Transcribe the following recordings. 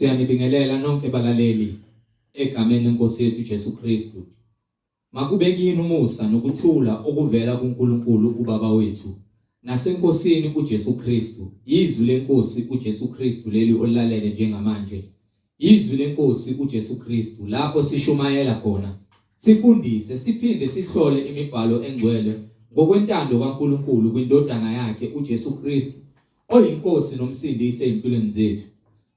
Siyanibingelela nonke balaleli egameni lenkosi yethu Jesu Kristu. Makube kini umusa nokuthula okuvela kuNkulunkulu uBaba wethu naseNkosini uJesu Kristu. Izwi lenkosi uJesu Kristu leli olilalele njengamanje. Izwi lenkosi uJesu Kristu lapho sishumayela khona, sifundise, siphinde sihlole imibhalo engcwele ngokwentando kaNkulunkulu kwindodana yakhe uJesu Kristu oyiNkosi noMsindisi ezimpilweni zethu.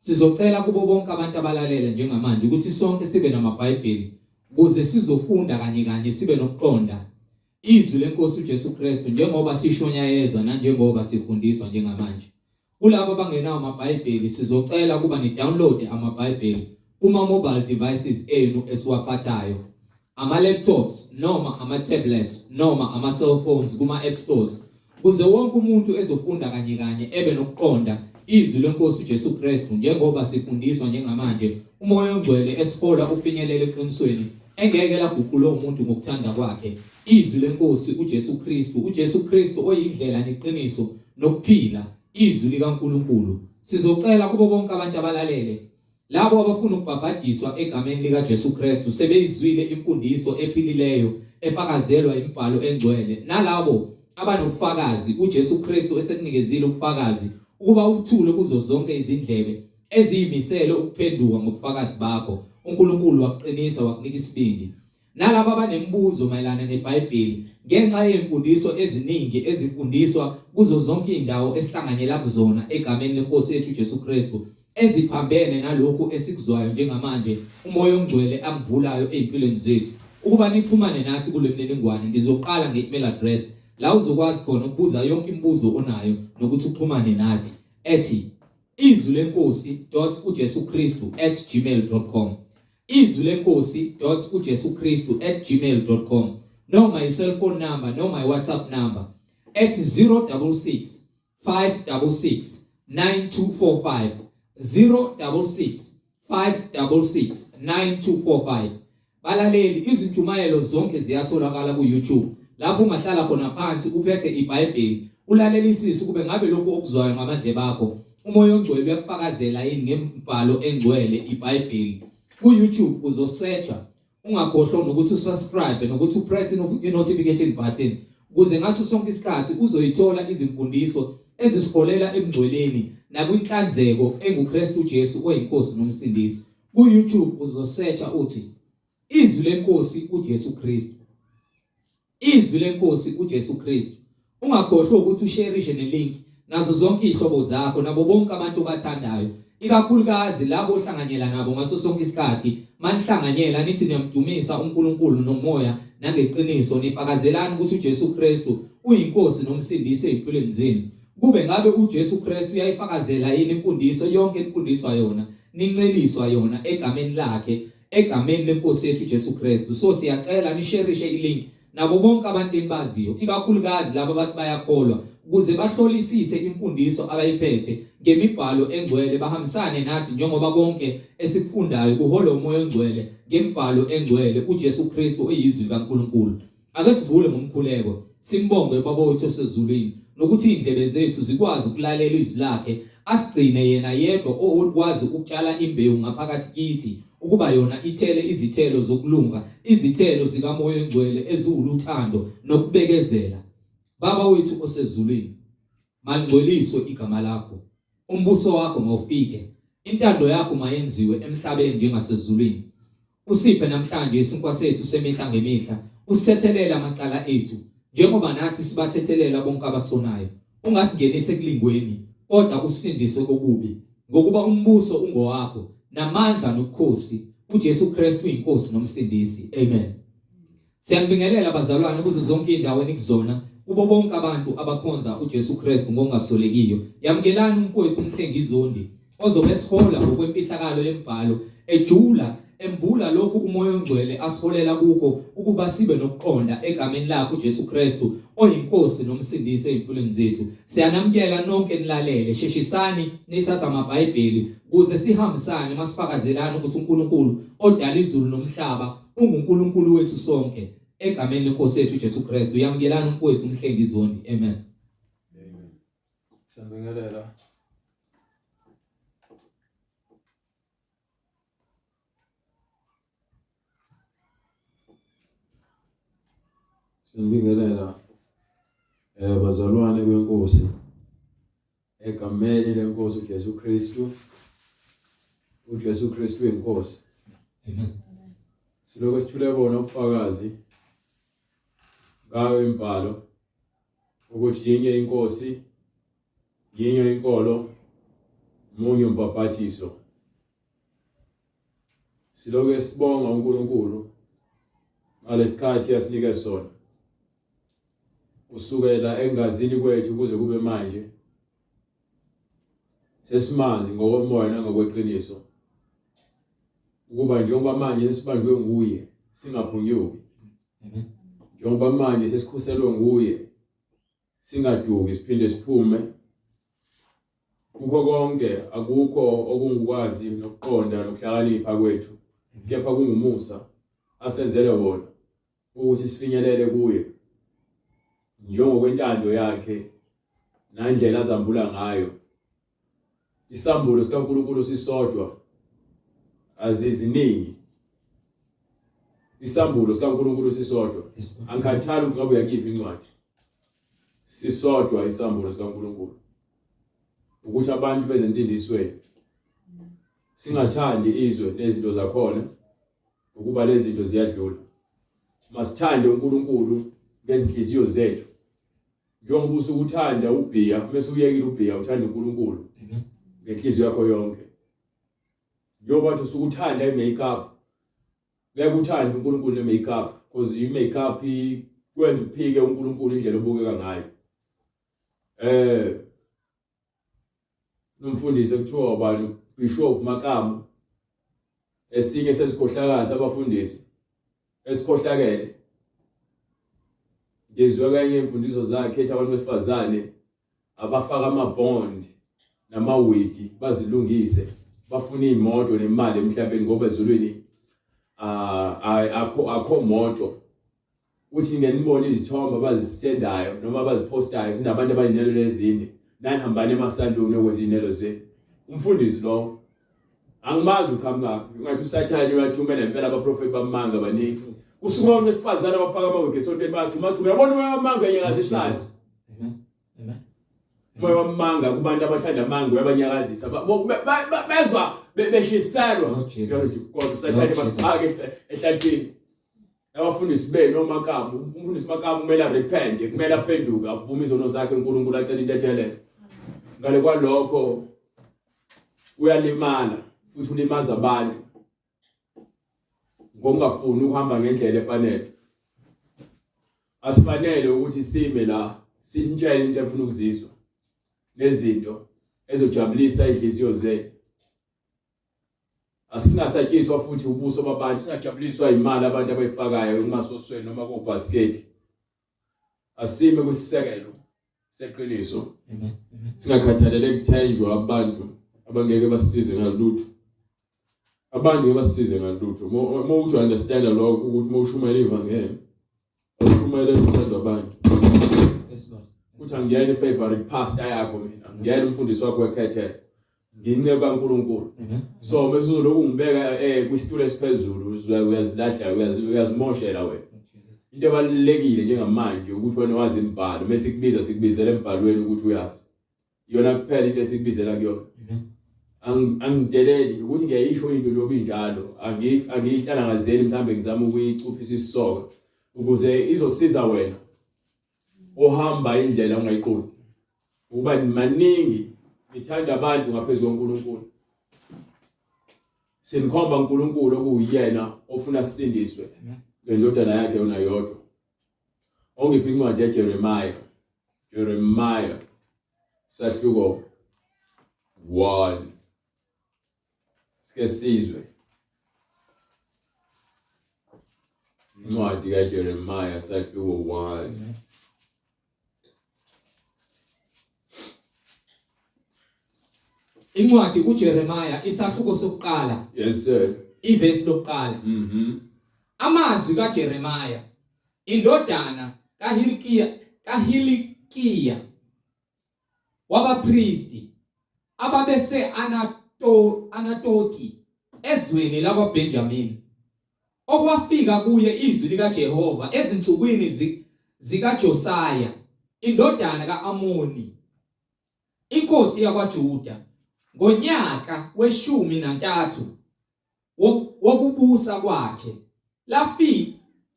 Sizocela kubo bonke abantu abalalele njengamanje ukuthi sonke sibe namaBhayibheli ukuze sizofunda kanye kanye sibe nokuqonda izwi lenkosi uJesu Kristu njengoba sishunyayezwa nanjengoba sifundiswa njengamanje. Kulabo abangenawo amaBhayibheli sizocela ukuba ni-download amaBhayibheli kuma-mobile devices enu esiwaphathayo, ama-laptops noma ama-tablets noma ama-cell phones kuma-app stores kuze wonke umuntu ezofunda kanye kanye ebe nokuqonda izwi lenkosi uJesu Kristu njengoba sifundiswa njengamanje uMoya oNgcwele esihola ufinyelele eqinisweni engeke laguqulwa umuntu ngokuthanda kwakhe izwi lenkosi uJesu Kristu uJesu Kristu oyindlela neqiniso nokuphila izwi likaNkuluNkulu sizocela kubo bonke abantu abalalele Labo abafuna ukubhabhadiswa egameni likaJesu Kristu sebeyizwile imfundiso ephilileyo efakazelwa imibhalo engcwele, nalabo abanobufakazi uJesu Kristu esekunikezile ubufakazi ukuba ubuthule kuzo zonke izindlebe eziyimisele ukuphenduka ngobufakazi bakho. uNkulunkulu wakuqinisa wakunika isibindi. Nalabo abanemibuzo mayelana neBhayibheli ngenxa yezimfundiso eziningi ezifundiswa kuzo zonke izindawo esihlanganyela kuzona egameni lenkosi yethu Jesu Kristu eziphambene nalokhu esikuzwayo njengamanje uMoya oNgcwele akuvulayo ezimpilweni zethu ukuba nixhumane nathi kule mniningwane ngizoqala nge-email address la uzokwazi khona ukubuza yonke imibuzo onayo nokuthi uxhumane nathi ethi izwi lenkosi dot ujesu kristu at gmail com izwi lenkosi dot ujesu kristu at gmail com noma i-cellphone number noma i-whatsapp number at 066 566 9245 066 566 9245 Balaleli, izintshumayelo zonke ziyatholakala ku-YouTube lapho ungahlala khona phansi uphethe iBhayibheli ulalelisise kube ngabe lokhu okuzwayo ngamadlebe akho uMoya oNgcwele uyakufakazela yini ngembhalo engcwele iBhayibheli. Ku-YouTube uzosearcha ungakhohlwa nokuthi usubscribe nokuthi upress i-notification button ukuze ngaso sonke isikhathi uzoyithola izimfundiso ezisiholela ebungcweleni nakwinhlanzeko enguKristu Jesu oyiNkosi noMsindisi. Ku-YouTube uzosearcha uthi Izwi leNkosi uJesu Kristu. Izwi leNkosi uJesu Kristu. Ungakhohlwa ukuthi usherishe nelink nazo zonke izihlobo zakho nabo bonke abantu obathandayo ikakhulukazi labo ohlanganyela nabo ngaso sonke isikhathi manihlanganyela nithi niyamdumisa uNkulunkulu nomoya nangeqiniso nifakazelani ukuthi uJesu Kristu uyinkosi nomsindisi ezimpilweni zenu kube ngabe uJesu Kristu uyayifakazela yini imfundiso yonke enifundiswa yona ninceliswa yona egameni lakhe egameni lenkosi yethu Jesu Kristu so siyacela nisherishe ilink nabo bonke abantu enibaziyo ikakhulukazi laba abantu bayakholwa ukuze bahlolisise imfundiso abayiphethe ngemibhalo engcwele bahambisane nathi njengoba konke esikufundayo kuholwa umoya ongcwele ngemibhalo engcwele uJesu Kristu oyizwi likaNkulunkulu Ake sivule ngomkhuleko, simbonge uBaba wethu osezulwini nokuthi izindlebe zethu zikwazi ukulalela izwi lakhe, asigcine yena yedwa okwazi ukutshala imbewu ngaphakathi kithi ukuba yona ithele izithelo zokulunga, izithelo zikaMoya oNgcwele eziwuluthando nokubekezela. Baba wethu osezulwini, malingcweliswe igama lakho. Umbuso wakho mawufike. Intando yakho mayenziwe emhlabeni njengasezulwini. Usiphe namhlanje isinkwa sethu semihla ngemihla, usithethelele amacala ethu, njengoba nathi sibathethelela bonke abasonayo. Ungasingenisi ekulingweni, kodwa usisindise kokubi. Ngokuba umbuso ungowakho, namandla nobukhosi, uJesu Kristu iNkosi noMsindisi. Amen. Siyanibingelela bazalwane kuzo zonke indawo enikuzona kubo bonke abantu abakhonza uJesu Kristu ngokungasolekiyo. Yamukelani umfowethu uMhlengi Zondi ozobe esihola ngokwemfihlakalo yembhalo ejula embula lokhu uMoya oNgcwele asiholela kukho ukuba sibe nokuqonda egameni lakhe uJesu Kristu oyiNkosi noMsindisi ezimpilweni zethu. Siyanamukela nonke nilalele, sheshisani nithatha amaBhayibheli ukuze sihambisane masifakazelana ukuthi uNkulunkulu odala izulu nomhlaba unguNkulunkulu wethu sonke egameni lenkosi yethu uJesu Kristu. Yamukelani umfowethu uMhlengi Zondi. Amen. Amen. Siyabingelela. Ngibingelela eh bazalwane benkosi egameni lenkosi uJesu Kristu. uJesu Kristu uyinkosi. Amen. Siloko sithule bona ubufakazi ngayo imbhalo ukuthi yinye inkosi yinye inkolo munye umbhaphathiso. Siloke sibonga uNkulunkulu ngalesikhathi asinike sona kusukela engazini kwethu kuze kube manje sesimazi ngokomoya nangokweqiniso ukuba njengoba manje sesibanjwe nguye singaphunyuki njengoba manje sesikhuselwe nguye singaduki siphinde siphume kukho konke akukho okungukwazi nokuqonda nokuhlakanipha kwethu kepha kungumusa asenzele wona ukuthi sifinyelele kuye njengokwentando yakhe nandlela azambula ngayo isambulo sikaNkulunkulu sisodwa aziziningi isambulo sikaNkulunkulu sisodwa angikhathali ukuthi ngabe uyakiphi incwadi sisodwa isambulo sikaNkulunkulu ukuthi abantu bezensindisweni singathandi izwe nezinto zakhona ukuba lezi zinto ziyadlula masithande uNkulunkulu ngezinhliziyo zethu njengoba usukuthanda ubhiya mase uyekile ubhiya uthanda uNkulunkulu ngenhliziyo yakho yonke njengoba uthi usukuthanda i-makeup ngeke uthande uNkulunkulu ne-makeup because i-makeup kwenza uphike uNkulunkulu indlela obukeka ngayo eh nomfundisi ekuthiwa ubani Bishop Makamu esinye sezikhohlakazi abafundisi esikhohlakele ngizwe kanye imfundiso zakhe ethi abantu besifazane abafaka ama-bond namawigi bazilungise bafuna iy'moto nemali emhlabeni ngoba ezulwini akho akho moto uthi ngenibone izithombe abazistendayo noma abaziphostayo zinabantu abaninelo ezinde nanihambani emasaluni okwenza inelo zenu umfundisi lowo angimazi uqhamukaphi ungathi usathane uyathumela impela abaprofeti bamanga baningi usuku abantu besifazane abafaka amawigi esontweni bayathuma thuma uyabona umoya wamanga uyanyazisayo umoya wamanga kubantu abathanda amanga uyabanyakazisa bezwa beshiselwa kodwa usathane bafake ehlathini abafundisi benu omakamu umfundisi makamu kumele arepent kumele aphenduke avume izono zakhe uNkulunkulu acele intethelelo ngale kwalokho uyalimala futhi ulimaza abantu ngokungafuni ukuhamba ngendlela efanele asifanele ukuthi sime la sinitshele into efuna ukuzizwa nezinto ezojabulisa inhliziyo zenu Asingasatshiswa futhi ubuso babantu, singajabuliswa imali abantu abayifakayo kumasosweni noma kobhasiketi. Asime kwisisekelo seqiniso. Singakhathalele kuthenjwa abantu abangeke basisize ngalutho. Abantu ngeke basisize ngalutho. Uma uthi understand lokho ukuthi uma ushumayela ivangeli ushumayela uthando abantu. Yes Lord. Uthi angiyena i-favorite pastor yakho mina. Angiyena umfundisi wakho wekhethelo. Ngiyinceku kaNkulunkulu. So bese uzolokhu ungibeka eh kwisitulo esiphezulu uyazilahla uyazimoshela wena. Into ebalulekile njengamanje ukuthi wena wazi imibhalo mase sikubiza sikubizela embhalweni ukuthi uyazi. Iyona kuphela into esikubizela kuyona. Angideleli ukuthi ngiyayisho into njengoba injalo angiyihlangazeli mhlambe ngizama ukuyicuphisa isisoka ukuze izosiza wena ohamba indlela ongayiqondi. Ukuba maningi nithanda abantu ngaphezu koNkulunkulu. Sinikhomba uNkulunkulu okuwuyena ofuna sisindiswe ngendodana yakhe yona yodwa. Ongiphi incwadi yaJeremiah. Jeremiah sahluko 1 Sike sizwe incwadi kaJeremiah sahluko 1 Incwadi kuJeremiah isahluko sokuqala. Yes sir. Ivesi lokuqala. Mhm. Amazwi kaJeremiah indodana kaHilkiya kaHilikiya wabapristi ababese Anato Anatoti ezweni lakwaBenjamini okwafika kuye izwi likaJehova ezinsukwini zikaJosaya indodana kaAmoni inkosi yakwaJuda ngonyaka weshumi nantathu wokubusa kwakhe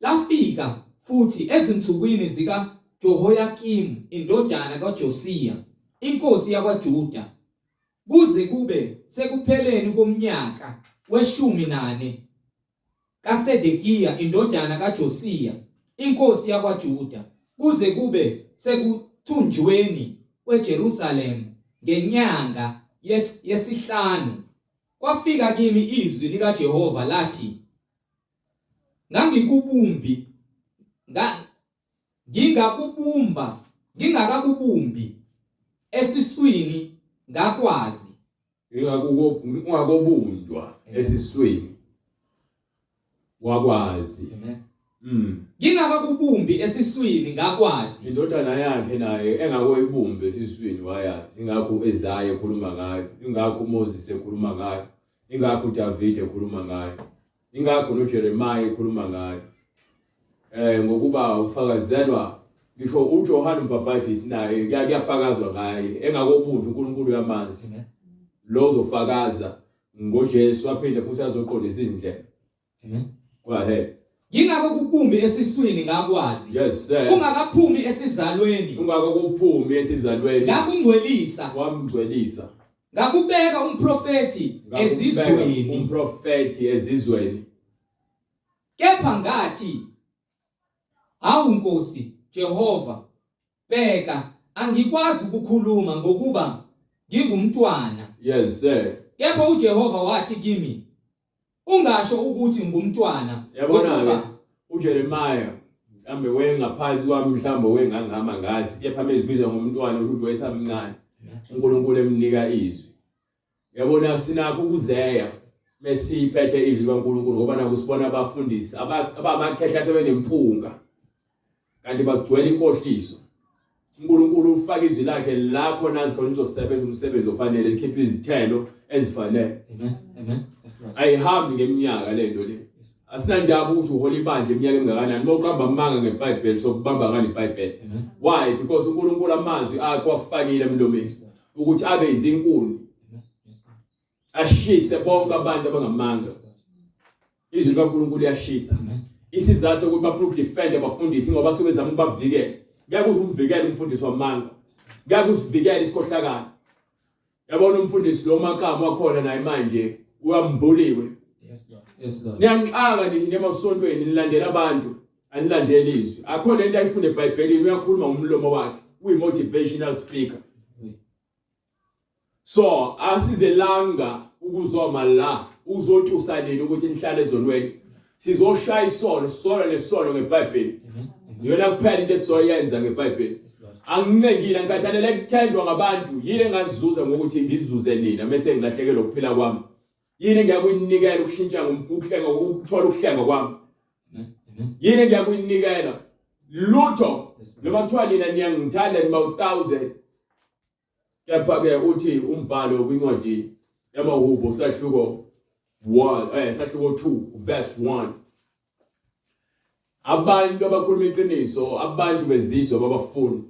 lafika futhi ezinsukwini zikaJehoyakimu indodana kaJosiya inkosi yakwaJuda kuze kube sekupheleni komnyaka weshumi nane kaSedekiya indodana kaJosiya inkosi yakwaJuda kuze kube sekuthunjweni kweJerusalema ngenyanga yesihlanu kwafika kimi izwi likaJehova lathi ngangikubumbi ngingakubumba ngingakakubumbi esiswini ngakwazi Ungakobunjwa esiswini wakwazi. Amen. Ngingakakubumbi esiswini ngakwazi. Indodana yakhe naye engakoyibumbi esiswini wayazi. Ingakho uIsaya ekhuluma ngayo, ingakho uMoses ekhuluma ngayo, ingakho uDavid ekhuluma ngayo, ingakho noJeremiah ekhuluma ngayo. Ngokuba ufakazelwa ngisho uJohane uMbhabhadisi naye kuyafakazwa ngaye engakobuntu uNkulunkulu uyamazi. Lo uzofakaza ngoJesu aphinde futhi azoqondisa izindlela. Amen. Go ahead. Yingakho kubumbi esiswini ngakwazi. Yes sir. Ungakaphumi esizalweni. Ungakakuphumi esizalweni. Ngakungcwelisa. Wamngcwelisa. Ngakubeka umprofethi ezizweni. Umprofethi ezizweni. Kepha ngathi, Hawu Nkosi Jehova, bheka angikwazi ukukhuluma ngokuba ngingumntwana. Yes sir. Kepha uJehova wathi kimi, Ungasho ukuthi ngumntwana. Yabona-ke uJeremiah mhlambe wayengaphansi kwami mhlambe wengangihamba ngazi kepha mezibiza ngomntwana ukuthi wayesamncane uNkulunkulu emnika izwi. Yabona sinakho ukuzeya mesiphethe izwi likaNkulunkulu ngoba naku sibona abafundisi abamakhehla sebenempunga kanti bagcwele inkohliso. uNkulunkulu ufaka izwi lakhe la khona azi khona uzosebenza umsebenzi ofanele likhiphe izithelo ezifanele. Amen. Amen. Ayihambi ngeminyaka lento le. Asinandaba ukuthi uhola ibandla iminyaka emingakanani. Uma uqamba amanga ngeBhayibheli sokubamba ngani iBhayibheli. Why? Because uNkulunkulu amazwi akhe wafakile emlomeni ukuthi abe izinkuni ashise bonke abantu abangamanga. Izwi likaNkulunkulu liyashisa. Isizathu sokuthi bafuna ukudefend abafundisi ngoba basuke bezama ukubavikela. Ngeke uze umvikele umfundisi wamanga. Ngeke usivikele isikhohlakalo. Yabona umfundisi lo makamu wakhona naye manje uyambuliwe. Yes Lord. Yes Lord. Niyanixaka nithi emasontweni nilandela abantu anilandeli izwi. Akho lento ayifunda eBhayibhelini uyakhuluma ngomlomo wakhe. Uyi motivational speaker. So asizelanga ukuzoma la uzotusa nini ukuthi nihlale ezonweni. Sizoshaya isono, solo nesono ngeBhayibheli. Iyona kuphela into esizoyenza ngeBhayibheli. Angincengile ngikhathalele kuthenjwa ngabantu yini engazuza ngokuthi ngizuze nina mase ngilahlekelwa ukuphila kwami. Yini engiyakuyinikela ukushintsha ukuhlenga ukuthola ukuhlenga kwami. Yini engiyakuyinikela? Lutho. Noma kuthiwa nina niyangithanda niba 1000 Kepha-ke uthi umbhalo kwincwadi yamaHubo sahluko 1 sahluko 2 verse 1 abantu abakhuluma iqiniso abantu bezizwe ababafuni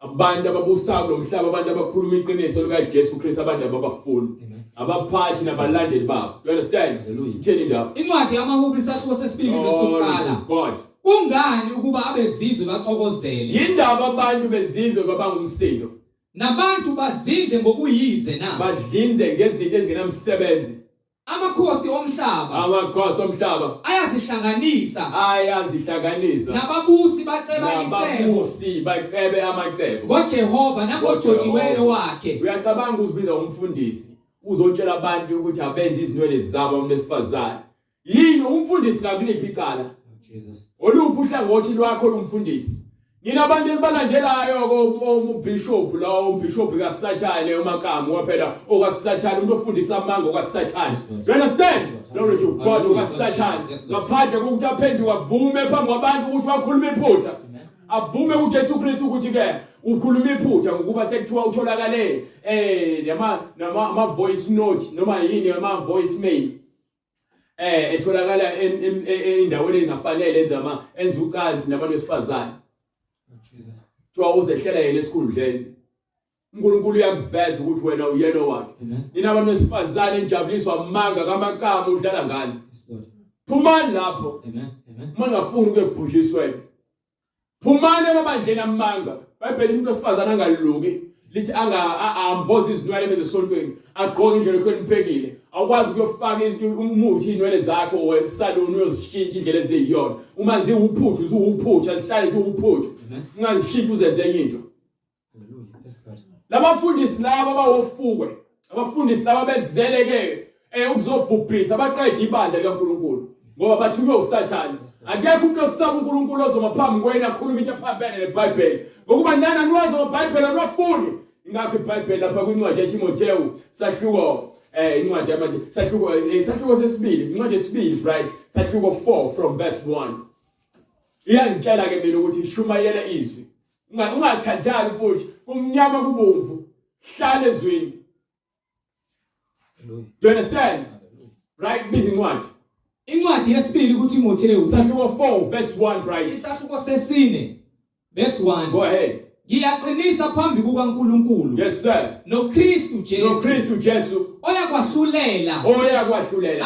abantu ababusayo lo mhlaba abantu abakhuluma iqiniso likaJesu Kristu abantu ababafuni abaphathi nabalandeli babo you understand itheni indaba Incwadi yamaHubo isahluko sesibili verse lokuqala. God Kungani ukuba abezizwe baxokozele? Yindaba abantu bezizwe babangumsindo. Nabantu bazindle ngokuyize na? Badlinze ngezinto ezingenamsebenzi. Amakhosi omhlaba. Amakhosi omhlaba. Ayazihlanganisa. Ayazihlanganisa. Nababusi baceba icebo. Nababusi bacebe amacebo. NgoJehova nangogcotshiweyo wakhe. Uyacabanga uzibiza umfundisi uzotshela abantu ukuthi abenze izinwele zabo abantu besifazane. Yini umfundisi ngakuliphi icala? Jesus. Oluphi uhlangothi lwakho lumfundisi? Nina abantu enibalandelayo umbishop la umbishop kaSathane umakamu waphela okaSathane umuntu ofundisa amanga okaSathane. You understand? Glory to God okaSathane. Ngaphandle kokuthi aphenduke avume phambi kwabantu ukuthi wakhuluma iphutha. Avume kuJesu Kristu ukuthi ke ukhuluma iphutha ngokuba sekuthiwa utholakale nama nama voice note noma yini ama voice mail. Etholakala endaweni engafanele enza ama enza ucansi nabantu besifazane. Kuthiwa uzehlela yena esikhundleni. uNkulunkulu uyakuveza ukuthi wena uyena owakhe. Nina abantu besifazane nijabuliswa amanga kaMakamu udlala ngani. Phumani lapho. Uma ningafuni ukuyobhujiswa. Phumani emabandleni amanga. Bhayibheli umuntu wesifazane angaluki lithi anga amboza izinwele ezesontweni agqoke indlela ehloniphekile awukwazi ukuyofaka umuthi inwele zakho wesalon uyozishintsha indlela eziyiyona uma ziwuphuthu ziwuphuthu azihlale ziwuphuthu ungazishintsha uzenze enye into Labafundisi laba abawofukwe, abafundisi laba bezele ke eh ukuzobhubhisa abaqede ibandla likaNkuluNkulu ngoba bathunywe uSathane. Akekho umuntu osaba uNkulunkulu ozoma phambi kwenu akhuluma into ephambene neBhayibheli. Ngokuba nani aniwazi amaBhayibheli aniwafuni. Ingakho iBhayibheli lapha kwincwadi yaTimothewu sahluko eh incwadi yamanje sahluko eh, sahluko sesibili incwadi yesibili right sahluko 4 from verse 1 iyangitshela ke mina ukuthi ishumayele izwi Ungakhathali futhi kumnyama kubomvu hlala ezweni. Do you understand? Right biza incwadi. Incwadi yesibili kuThimothewu sahluko 4 verse 1 right. Isahluko sesine verse 1. Go ahead. Ngiyaqinisa phambi kukaNkulunkulu. Yes sir. NoKristu Jesu. NoKristu Jesu. Oyakwahlulela. Oyakwahlulela.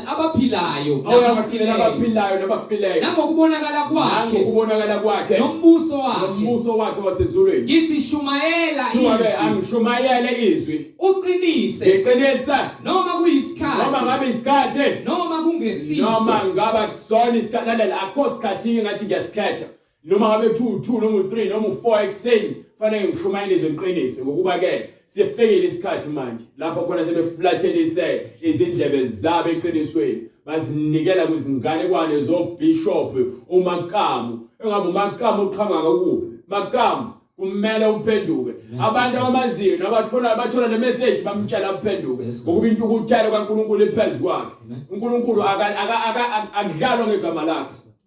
Abaphilayo. Oyakwahlulela abaphilayo nabafileyo. Nangokubonakala kwakhe. Nangokubonakala kwakhe. Nombuso wakhe. Nombuso wakhe wasezulwini. Ngithi shumayela izwi. Angishumayele izwi. Uqinise. Ngiqinise. Noma kuyisikhathi. Noma ngabe isikhathi. Noma kungesiso. Noma ngaba kusona isikhathi. Lalela akho sikhathi ngathi ngiyasikhetha. Noma ngabe kuthiwa u-2 noma u-3 noma u-4 ekuseni fanele ngishumayele iziqiniso ngokuba ke sifikile isikhathi manje lapho khona sebeflathelise izindlebe zabo eqinisweni bazinikela kwizinganekwane zobishop uMakamu engabe uMakamu uqhamuka ngakuphi Makamu kumele uphenduke abantu abamaziyo nabathola bathola le message bamtshela uphenduke ngokuba intukuthelo kaNkuluNkulu iphezu kwakhe uNkulunkulu akadlalwa ngegama lakhe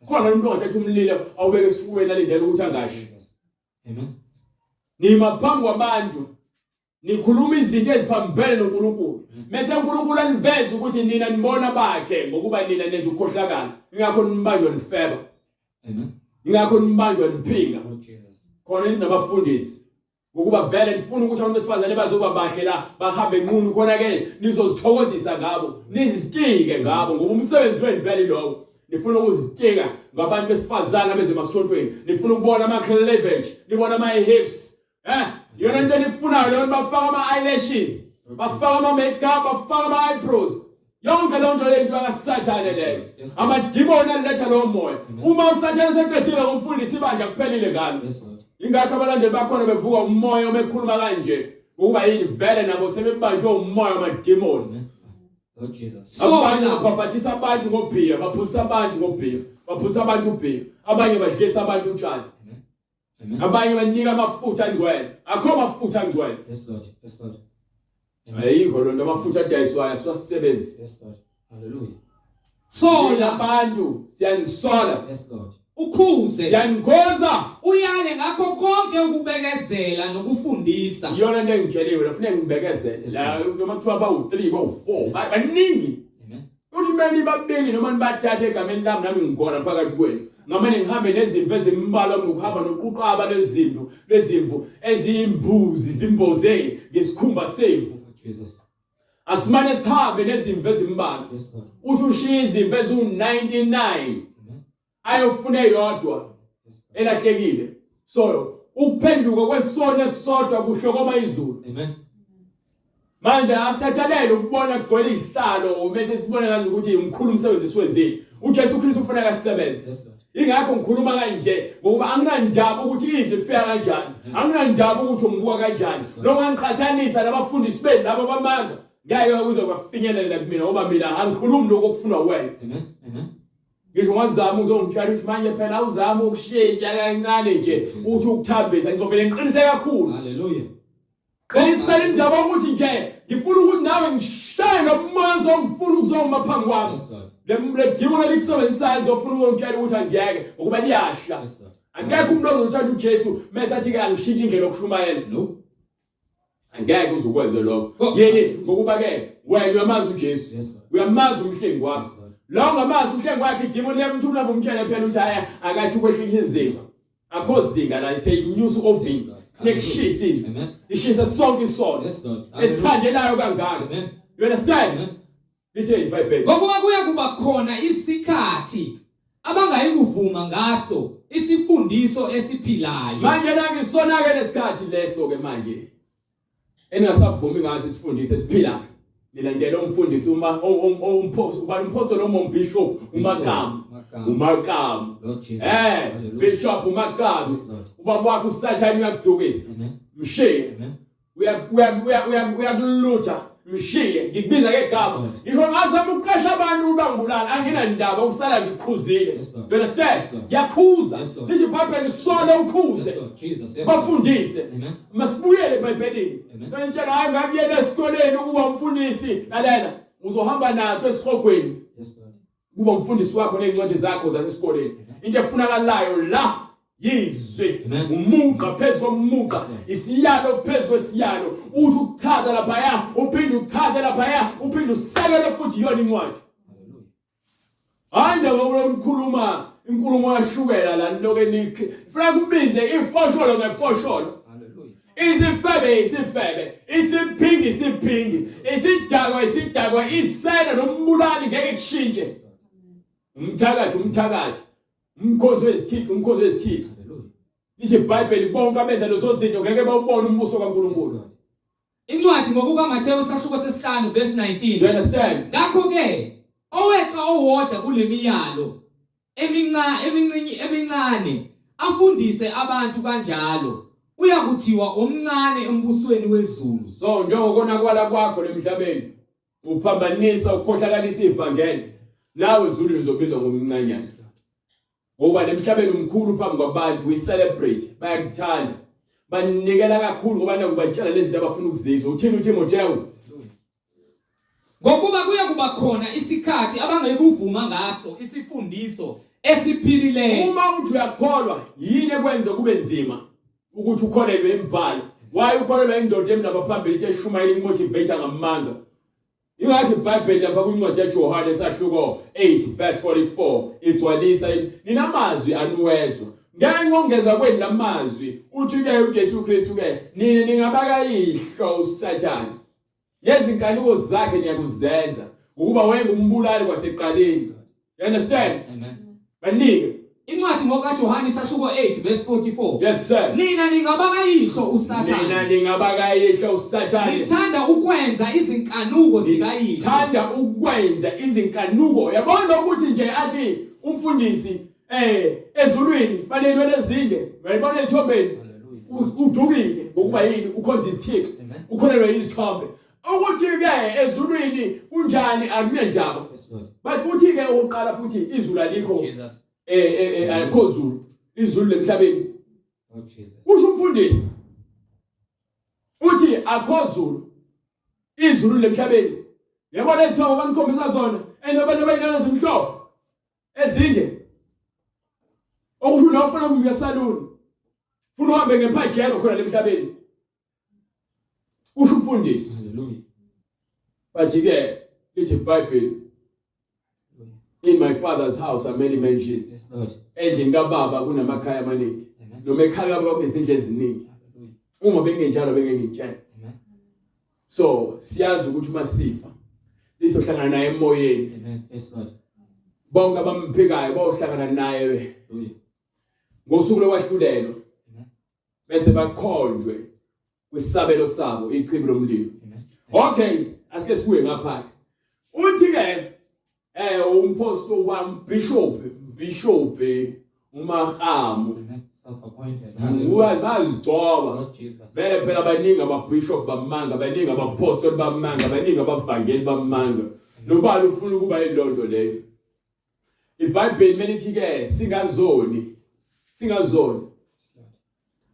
Khona umuntu ongathatha umlilo awubeke esifubeni alindele ukuthi angashi. Amen. Nima phambi kwabantu nikhuluma izinto eziphambene noNkulunkulu. Mese uNkulunkulu aniveza ukuthi nina nibona bakhe ngokuba nina nenza ukukhohlakala. Ingakho nibanjwa nifeba. Amen. Ingakho nibanjwa niphinga. Oh Jesus. Khona ninabafundisi ngokuba vele nifuna ukuthi abantu besifazane bazoba bahle la bahambe nqunu khona ke nizozithokozisa ngabo nizitike ngabo ngoba umsebenzi wenu vele lowo nifuna ukuzitika ngabantu besifazane abezemasontweni nifuna ukubona ama cleavage nibona ama hips eh yona into enifunayo leyo bafaka ama eyelashes bafaka ama makeup bafaka ama eyebrows Yonke loo nto leyo into kaSathane leyo. Amadimoni aletha lowo moya. Uma uSathane seqedile ngomfundisi ibandla kuphelile ngalo. Ingakho abalandeli bakhona bevuka umoya uma ekhuluma kanje. Ukuba yini vele nabo sebebanjwe umoya wamadimoni. Oh Jesus. Abanye babhabhathisa abantu ngobhiya, baphuzisa abantu ngobhiya, baphuzisa abantu ubhiya. Abanye badlisa abantu utshani. Amen. Abanye banika amafutha angcwele. Akho amafutha angcwele. Yes Lord. Yes Lord. Ayikho lonto amafutha adayiswayo asiwasebenzi. Yes Lord. Hallelujah. Sola abantu siyanisola. Yes Lord. Ukhuze. Siyanikhoza. Uyale ngakho konke ukubekezela nokufundisa. Iyona into engitsheliwe la funeka ngibekezele. La noma kuthiwa bawu3 bawu4 baningi. Amen. Uthi uma nibabili noma nibathathe egameni lami nami ngikhona phakathi kwenu. Ngamane ngihambe nezimvu ezimbalwa kunokuhamba noquqaba lwezimvu lwezimvu eziyimbuzi zimboze ngesikhumba semvu. Jesus. Asimane sihambe nezimvu ezimbalwa. Yes Lord. Uthi ushiye izimvu eziwu-99 ayofuna eyodwa elahlekile so ukuphenduka kwesono esisodwa kuhlokoma izulu amen manje asikhathalele ukubona kugcwele izihlalo bese sibona ngazi ukuthi umkhulu umsebenzi siwenzile uJesu Kristu ufuna kasisebenze ingakho ngikhuluma kanje ngokuba anginandaba ukuthi izwi lifika kanjani anginandaba ukuthi ungibuka kanjani noma ngiqhathanisa nabafundisi benu labo bamanga ngeke kuze kwafinyelela kumina ngoba mina angikhulumi lokho okufunwa wena amen amen Ngisho ungazama uzongitshela ukuthi manje phela awuzama ukushintsha kancane nje uthi ukuthambisa ngizovele ngiqinise kakhulu. Hallelujah. Qinisela indaba ukuthi nje ngifuna ukuthi nawe ngishaye nomoya ozongifuna ukuzoma phambi kwami. Le le dimo lelikusebenzisayo ngizofuna ukungitshela ukuthi angiyeke ngokuba liyasha. Angekho umuntu ozothanda uJesu mese athi ke angishintshe indlela yokushumayela. No. Angeke uze ukwenze lokho. Oh. Yini ngokuba ke wena uyamazi uJesu. Yes, Lord. Uyamazi umhlengi wakho. Yes, Lord. La ungamazi umhlengi wakhe idimoni liyamthumela ngomtshele phela ukuthi hayi akathi ukwehlisa izinga. Akho zinga la iseyinyusa ovini. Funeka kushisa izwi. Lishisa sonke isono. Esithandelayo kangaka. You understand? Lithe iBhayibheli. Ngokuba kuya kuba khona isikhathi abangayikuvuma ngaso isifundiso esiphilayo. Manje la ngisona ke lesikhathi leso ke manje. Eningasavumi ngaso isifundiso esiphilayo. Nilandela umfundisi uma umphoso ubani umphoso noma umbishop uMakamu. UMakamu. Eh, bishop uMakamu. Ubaba wakho uSathane uyakudukisa. Mshiye. Uyakulutha mshiye ngikubiza ngegama ngisho ngazama ukuqasha abantu ukuba ngibulala anginandaba ukusala ngikhuzile you understand ngiyakhuza lithi ibhayibheli sole ukhuze bafundise masibuyele ebhayibhelini ngitshela hayi ngakuyela esikoleni ukuba umfundisi lalela uzohamba nato esihogweni kuba umfundisi wakho nezincwadi zakho zasesikoleni into efunakalayo la yizwi umugqa phezu komugqa isiyalo phezu kwesiyalo uthi ukuchaza laphaya uphinde uchaze laphaya uphinde usekele futhi iyona incwadi hayi ndaba ukukhuluma inkulumo yashukela la niloke nikhe funa kubize ifosholo ngefosholo Isifebe isifebe, isiphingi isiphingi, isidakwa isidakwa, isela nombulali ngeke kushintshe. Umthakathi umthakathi, umkhonzi wezithixo umkhonzi wezithixo. Lithi iBhayibheli bonke abenza lezo zinto ngeke bawubone umbuso kaNkulunkulu. Incwadi ngokukaMathewu isahluko sesihlanu verse 19. You understand? Ngakho ke oweqa owodwa kulemiyalo eminca emincinci emincane afundise abantu kanjalo uyakuthiwa omncane embusweni wezulu. So njengokonakwala kwakho lemhlabeni uphambanisa ukhohlakalisa ivangeli nawe ezulwini uzobizwa ngomncanyana. Ngoba lemhlabeni umkhulu phambi kwabantu we celebrate bayakuthanda. Banikela kakhulu ngoba nakubatshela lezi zinto abafuna ukuzizwa. Uthini uTimothewu? Ngokuba kuya kuba khona isikhathi abangekuvuma ngaso isifundiso esiphilileyo. Uma uthi uyakholwa yini ekwenza kube nzima ukuthi ukholelwe imibhalo? Why ukholelwa indoda emlapha phambili ithi eshumayela imotivate ngamanga? Ingakho iBhayibheli lapha kwincwadi yaJohane sahluko 8 verse 44 igcwalisa ninamazwi anuwezwa ngenxa ongeza kwenu lamazwi uthi ke uJesu Kristu ke nina ningabakayihlo uSathane Nezinkanuko zakhe niyakuzenza ngokuba wayengumbulali kwasekuqaleni. You understand? Amen. Banike. Incwadi ngokaJohane isahluko 8 verse 44. Yes sir. Nina ningabakayihlo uSathane. Nina ningabakayihlo uSathane. Nithanda ukwenza izinkanuko zikayihlo. Thanda ukwenza izinkanuko. Yabona ukuthi nje athi umfundisi eh ezulwini banelwele ezinde. Uyayibona ethombeni. Udukile ngokuba yini ukhonza izithixo. Ukholelwa izithombe. Ukuthi ke ezulwini kunjani akunendaba. But uthi ke okokuqala futhi izulu alikho. Eh eh, eh alikho zulu. Izulu lemhlabeni. Oh Jesus. Usho umfundisi. Uthi akho zulu. Izulu lemhlabeni. Yebo lezithombe abanikhombisa zona and abantu abayinana zimhlophe. Ezinde. Okusho la ufuna kumke esaluni. Funa uhambe ngephajero khona lemhlabeni. Usho umfundisi. Hallelujah. But ke lithi iBhayibheli In my father's house are many mansions. Yes, Lord. Endlini kababa kunamakhaya amaningi. Amen. Noma ekhaya kababa kunezindlu eziningi. Hallelujah. Uma bengenjalo bengeke ngitshele. Amen. So siyazi ukuthi uma sifa lizohlangana naye emoyeni. Amen. Yes, Lord. Bonke abamphikayo bayohlangana naye Hallelujah. ngosuku lokwahlulelwa. Amen. Bese bakhonjwe kwisabelo sabo ichibi lomlilo. Amen. Okay, asike sibuye ngapha. Uthi ke eh umpostoli wami bishop bishop uMakamu Amen. Self-appointed. Uwa bazigcoba. Lord Jesus. Vele phela baningi ababishop bamanga, baningi abapostoli bamanga, baningi abavangeli bamanga. Nobani ufuna ukuba yilondo leyo. IBhayibheli melithi ke singazoni. Singazoni.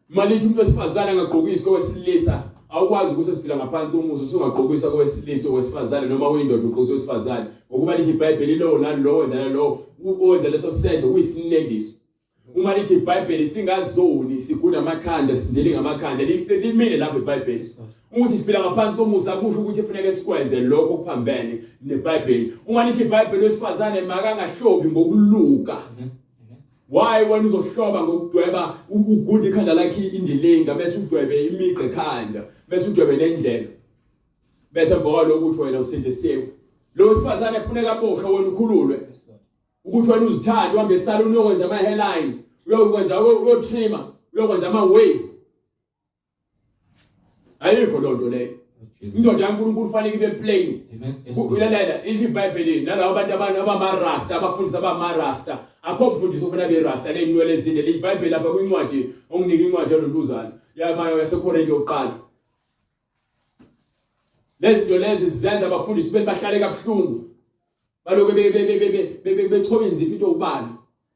Malithi umuntu wesifazane angagqokisi kowesilisa, awukwazi ukuthi siphila ngaphansi komuzi usungagqokisa kowesilisa owesifazane noma uyindoda ugqokisa owesifazane. Ngokuba lithi iBhayibheli lowo nalowo wenza nalowo owenza leso senzo kuyisinengiso. Uma lithi iBhayibheli singazoni sigunda amakhanda sindile ngamakhanda limile lapho iBhayibheli. Ukuthi siphila ngaphansi komusa kusho ukuthi kufuneka sikwenze lokho okuphambene neBhayibheli. Uma lithi iBhayibheli wesifazane makangahlobi ngokuluka. Amen. Amen. Why wena uzohloba ngokudweba ugude ikhanda lakhe indilinga bese udwebe imigqa ekhanda bese udwebe nendlela bese emva kwalokho uthi wena usindisiwe. Lo wesifazane funeka aboshwe wena ukhululwe. Ukuthi wena uzithande uhambe esaluni uyokwenza ama hairline, uyokwenza uyotrima, uyokwenza ama wave. Ayikho loo nto leyo. Indoda kaNkulunkulu fanele ibe plain. Ulalela ithi iBhayibheli nalabo bantu abantu abamarasta abafundisi abamarasta akho mfundisi ofuna be rasta nezinwele ezinde iBhayibheli lapha kwincwadi onginika incwadi yalontuzana yamayo yaseKorinte yokuqala. Lezi zinto lezi zenza abafundisi beni bahlale kabuhlungu. Balokhu bechoba inzipho into ubala.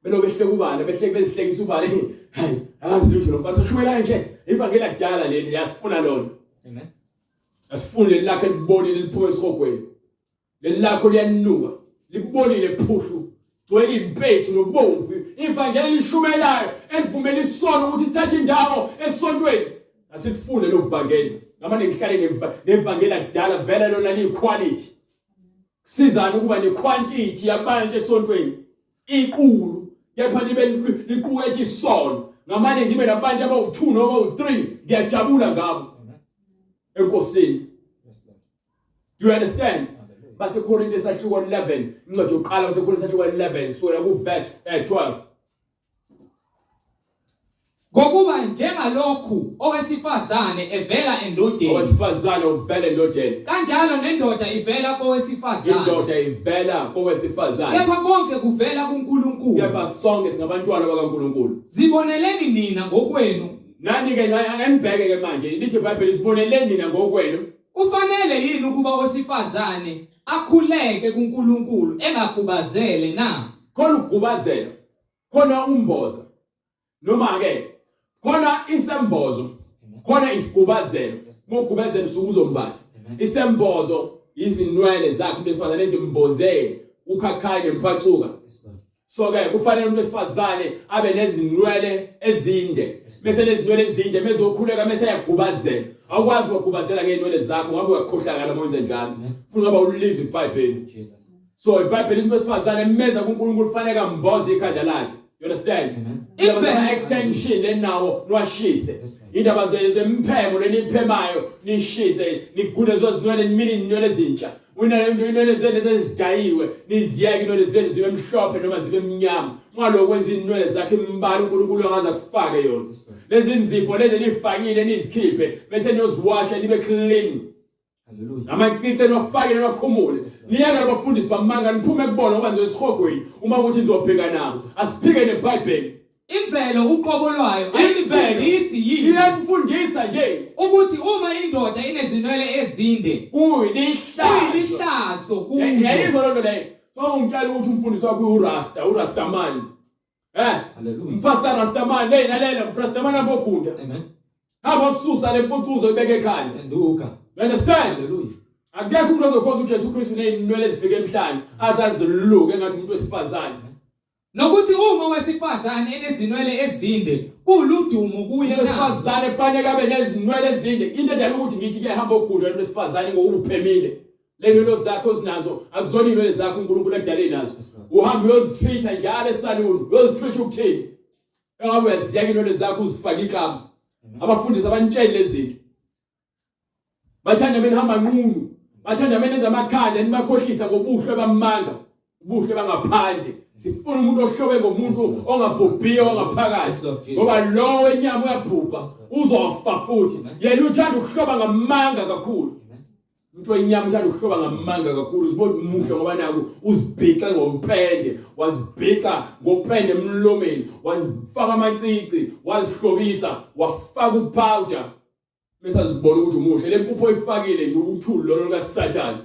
Belokhu behleka ubala, behleke bezihlekisa ubala. Hayi, akazi lutho lo mfana sashumela nje. Ivangeli akudala leli, yasifuna lona. Amen. Asifuni leli lakhe libolile liphuma esihogweni. Leli lakho liyanuka, libolile phuhlu. Gcwele impethu nobomvu. Ivangeli lishumelayo elivumela isono ukuthi sithathe indawo esontweni. Asifune lo vangeli. Ngamane ngihlale nevangeli akudala vele lona liyiquality. Kusizani ukuba nequantity yabantu esontweni iqulu kepha libe liqukethe isono. Ngamane ngibe nabantu abawu2 noma abawu3 ngiyajabula ngabo. Enkosini. Do you understand? BaseKorinte sahluko 11, incwadi yokuqala baseKorinte sahluko 11, sukela ku verse 12. Ngokuba njengalokhu owesifazane evela endodeni, Owesifazane uvela endodeni. kanjalo nendoda ivela kowesifazane. Indoda ivela kowesifazane. Kepha konke kuvela kuNkulunkulu. Kepha sonke singabantwana bakaNkulunkulu. Ziboneleni nina ngokwenu. Nani ke anibheke ke manje, lithi iBhayibheli siboneleni nina ngokwenu. Kufanele yini ukuba owesifazane akhuleke kuNkulunkulu engagubazele na? Khona ukugubazela, khona umboza. Noma ke khona isembozo, khona isigubazelo. Uma ugubazela usuke uzombatha. Isembozo izinwele zakhe umuntu wesifazane ezimboze ukhakhayi nemphacuka. So ke kufanele umuntu wesifazane abe nezinwele ezinde. Bese nezinwele ezinde mezokhuleka mese yagubazela. Awukwazi ukugubazela ngeenwele zakho ngoba uyakhohlakala uma wenze njalo. Funa ngoba ulizwe iBhayibheli. So iBhayibheli umuntu wesifazane emeza kuNkulunkulu fanele amboze ikhanda lakhe. You understand? Indaba zama extension enawo niwashise. Indaba zemphemo leniphemayo nishise nigude zozinwele nimile inwele ezintsha. Inwele zenu esezidayiwe niziyeke inwele zenu zibe mhlophe noma zibe mnyama. Ungalokhu wenza inwele zakhe imbala uNkulunkulu angaze akufake yona. Lezi nzipho lezi nifakile nizikhiphe bese niyoziwasha nibe clean. Hallelujah. Amacici eniwafakile niwakhumule. Niyeke labafundisi bamanga niphume kubona ngoba nizoya esihogweni uma ukuthi nizobheka nabo. Asiphike neBhayibheli. Imvelo uqobo lwayo Imvelo ayinifundisi yini iyanifundisa nje ukuthi uma indoda inezinwele ezinde kuyilihlazo. kuyilihlazo kuyo. Yayizwa loo nto leyo. So ungitshela ukuthi umfundisi wakho uRasta, uRastaman. Eh, Hallelujah. Pastor Rastaman, hey lalela, Rastaman abogunda. Amen. Hamba ususa le mfucuzo ibeke ekhanda. Phenduka. You understand? Hallelujah. Akekho umuntu ozokhonza uJesu Kristu nezinwele ezifike emhlane azaziluke engathi umuntu wesifazane. Nokuthi uma owesifazane enezinwele ezinde kuludumo kuye Umuntu na? wesifazane kufanele abe nezinwele ezinde. Into edala ukuthi ngithi ke hamba ogunda umuntu wesifazane ngokuba uphemile. Lento zakho ozinazo akuzona inwele zakho uNkulunkulu akudale nazo. Uhamba uyozitreat njalo esaluni, uyozitreat ukuthini? Engabe uyaziyeka inwele zakho uzifake iklaba. Abafundisi abanitsheli lezi zinto. Bathanda benihamba nqunu. Bathanda benenza amakhanda nibakhohlisa ngobuhle bamanga. Ubuhle bangaphandle. Sifuna umuntu ohlobe ngomuntu ongabhubhiyo ongaphakathi. Ngoba lo wenyama uyabhubha, uzofa futhi. Yena uthanda ukuhloba ngamanga kakhulu. Umuntu wenyama uthanda ukuhloba ngamanga kakhulu, uzibona umuhle ngoba naku uzibhixe ngopende, wazibhixa ngopende emlomeni, wazifaka amacici, wazihlobisa, wafaka upowder. Bese azibona ukuthi umuhle. Le mpupho oyifakile nje uthuli lolo lukaSathane.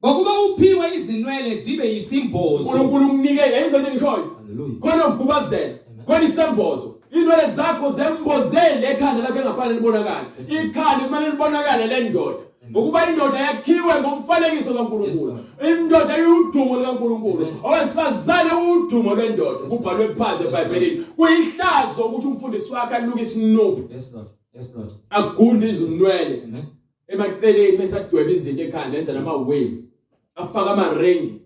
Ngokuba uphiwe izinwele zibe yisimbozo. uNkulunkulu ukunike yayizwa into engishoyo. Hallelujah. Khona ukugubazela, khona isembozo. Inwele zakho zembozele ekhanda lakho engafanele libonakale. Ikhanda kumele libonakale lendoda. Ngokuba indoda yakhiwe ngomfanekiso kaNkulunkulu. Indoda iwudumo likaNkulunkulu. Owesifazane uwudumo lwendoda. Kubhalwe phansi eBhayibhelini. Kuyihlazo ukuthi umfundisi wakhe aluke isinuphu. Yes Lord. Yes Lord. Agunde izinwele. Amen. Emaceleni bese adweba izinto ekhanda enza nama wave. Afaka ama ring.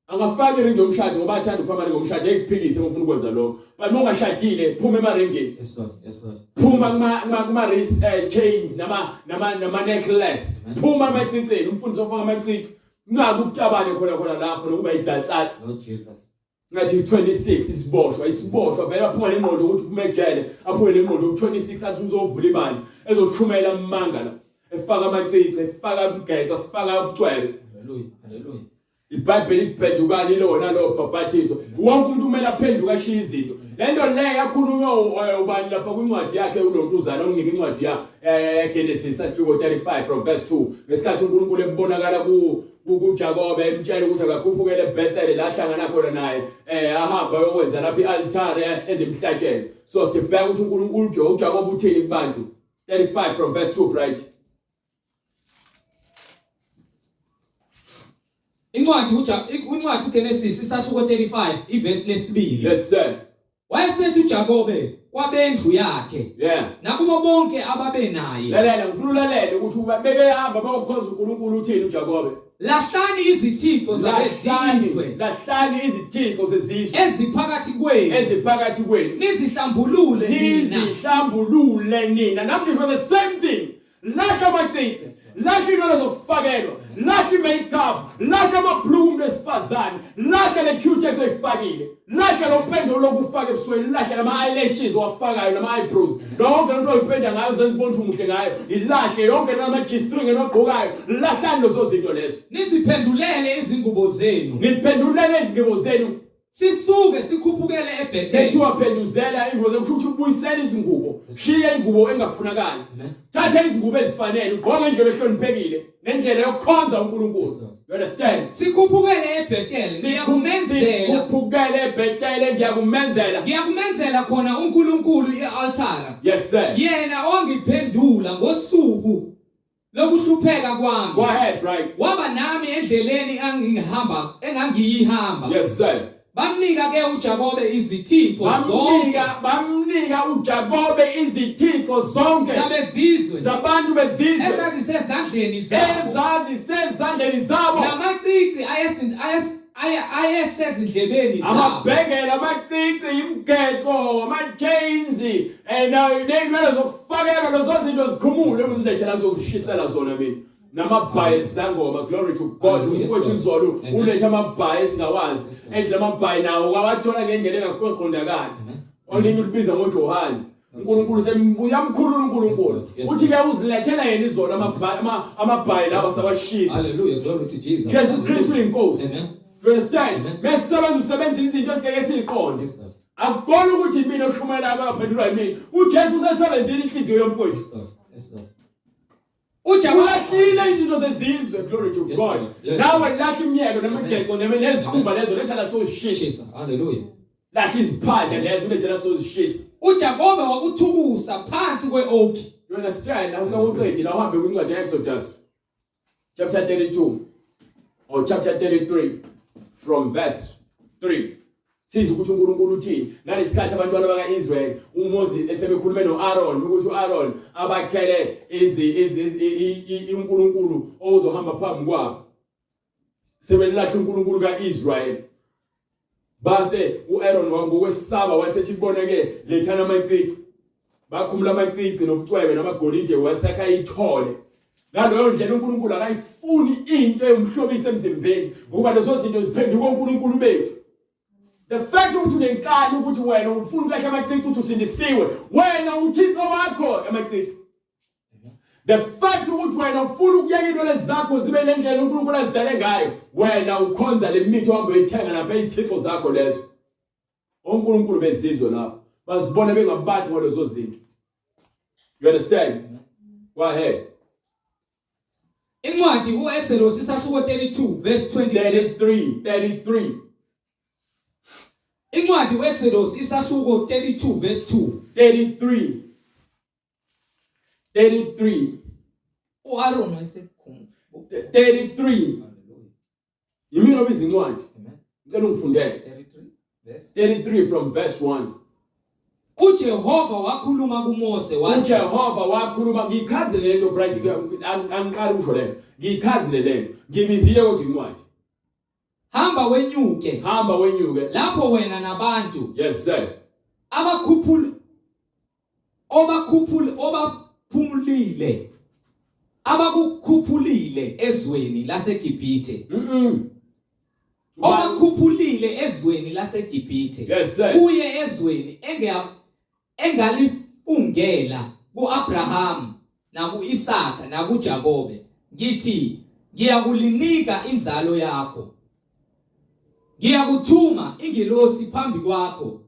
Angafaki iringi yomshado ngoba athanda ufaka amaringi omshado ekuphikise uma ufuna ukwenza lokho. But uma ungashadile phuma emaringini. Yes Lord. Yes Lord. Phuma kuma kuma kuma wrist eh, chains nama nama nama necklace. Phuma emacicini umfundisi ofaka amacici. Naku ubutabane khona khona lapho nokuba idzatsatsa. Lord Jesus. Ngathi 26 isiboshwa isiboshwa vele aphuma nengqondo ukuthi uphume ejele aphume nengqondo u26 asuzovula ibandla ezoshumela amanga la efaka amacici efaka umgeqo efaka ubucwebe. Hallelujah. Hallelujah. IBhayibheli liphendukani lona lo bhabhathizo. Wonke umuntu kumele aphenduke ashiye izinto. Le nto le yakhulunywa eh, ubani lapha kwincwadi yakhe ulontuzana onginika incwadi ya eh, Genesis ahluko 35 from verse 2 ngesikhathi uNkulunkulu ebonakala ku kuJakobe emtshela ukuthi akakhuphukele eBethel la hlangana khona naye eh ahamba ayokwenza lapha ialtare enze imihlatshelo so sibheka ukuthi uNkulunkulu uJakobe uthini kubantu 35 from verse 2 right Incwadi uJa incwadi uGenesis isahluko 35 ivesi lesibili. Yes sir. Wayesethi uJakobe kwabendlu yakhe. Yeah. Nakubo bonke ababe naye. Lalela ngifuna ulalele ukuthi bebehamba bayokhonza uNkulunkulu uthini uJakobe. Lahlani izithixo zabezizwe. Lahlani izithixo zezizwe eziphakathi kwenu. Eziphakathi kwenu. Nizihlambulule nina. Nizihlambulule nina. Nami ngisho the same thing. Lahla amacici, lahla inwele zokufakelwa, lahla i-makeup, lahla amabhuluku umuntu wesifazane, lahla le cutex oyifakile, lahla lo pendo lokufaka ebusweni, lahla lama-eyelashes owafakayo nama-eyebrows, yonke lento oyipenda ngayo uzenza ubona ukuthi umuhle ngayo, ilahle yonke nama-g-string enwagqokayo, lahlani lezo zinto lezo. Niziphendulele izingubo zenu. Niphendulele izingubo zenu. Sisuke sikhuphukele eBethel. Kuthiwa phenduzela ingubo kusho ukuthi ubuyisela izingubo. Shiya ingubo engafunakali. Thatha izingubo ezifanele, ugqoke indlela ehloniphekile nendlela yokukhonza uNkulunkulu. You understand? Sikhuphukele eBethel. Ngiyakumenzela. Sikhuphukele eBethel ngiyakumenzela. Ngiyakumenzela khona uNkulunkulu ialtara. Yes sir. Yena ongiphendula ngosuku lokuhlupheka kwami. Go ahead, right. Waba nami endleleni angihamba engangiyihamba. Yes sir. Bamnika ke uJakobe izithixo zonke. Bamnika uJakobe izithixo zonke zabezizwe zabantu bezizwe ezazisezandleni zabo ezazisezandleni zabo namacici ayesezindlebeni zabo amabhengele amacici imigexo ama-chains and ney'nwele zokufakelwa lezo zinto zikhumule uzilethela kuzokushisela zona mina namabhayi esangoma glory to God umfowethu izolo uletha amabhayi esingawazi endlela amabhayi nawo wawathola ngendlela engaqondakali olinye ulibiza ngoJohane uNkulunkulu semuyamkhulula uNkulunkulu uthi ke uzilethela yena izolo amabhayi amabhayi lawa sawashisa hallelujah glory to Jesus Jesu Kristu inkosi amen you understand mesisebenza usebenza izinto esingeke siziqonde akukona ukuthi mina oshumayela abaphendulwa yimina uJesu usesebenzile inhliziyo yomfowethu yes Lord Ulahlile izinto zezizwe glory to God. Nawe lahla imiyeko nemigexo nezikhumba lezo letha la sozishisa. Hallelujah. Lahla iziphandla lezo letha la sozishisa. uJakobe wakuthukusa phansi kwe-oki. You understand? Awuqedi la uhambe kwincwadi ye-Exodus chapter 32 or chapter 33 from verse 3. Sizwe ukuthi uNkulunkulu uthini ngalesikhathi abantwana baka-Israyeli uMoses esebekhulume no-Aaron ukuthi u-Aaron abakhele izi uNkulunkulu ozohamba phambi kwabo sebelahla uNkulunkulu ka-Israyeli base u-Aaron ngokwesaba wasethi kubona ke lethana amacici bakhumula amacici nobucwebe namagolide wasakha ithole ngaleyo ndlela uNkulunkulu akayifuni into ewumhlobisa emzimbeni ngokuba lezo zinto ziphenduka uNkulunkulu bethu the fact ukuthi unenkani ukuthi wena ufuna ukulahla amacici uthi usindisiwe wena uthixo wakho amacici the fact ukuthi wena ufuna ukuyeka into lezi zakho zibe nendlela uNkulunkulu azidale ngayo wena ukhonza le mithi ohambe uyithenga lapha izithixo zakho lezo onkulunkulu bezizwe lapho bazibona bengabantu ngalezo zinto you understand go ahead Incwadi uExodus isahluko 32 verse 20 33 33 Incwadi uExodus isahluko 32 verse 2 33 33 uAron wayesekhona 33 Yimina obiza incwadi. Ngicela ungifundele. 33 from verse 1. uJehova wakhuluma kuMose wathi uJehova wakhuluma ngichazile lento Bryce angiqali usho lento ngichazile lento ngibizile kodwa incwadi Hamba Hamba wenyuke. Hamba wenyuke. Lapho wena nabantu. Yes sir. Abakhuphula obakhuphula obaphumulile abakukhuphulile ezweni laseGibhithe. Obakhuphulile ezweni laseGibhithe. Yes sir. Uye ezweni engalifungela kuAbraham nakuIsaka nakuJakobe ngithi ngiyakulinika inzalo yakho ngiyakuthuma ingilosi phambi kwakho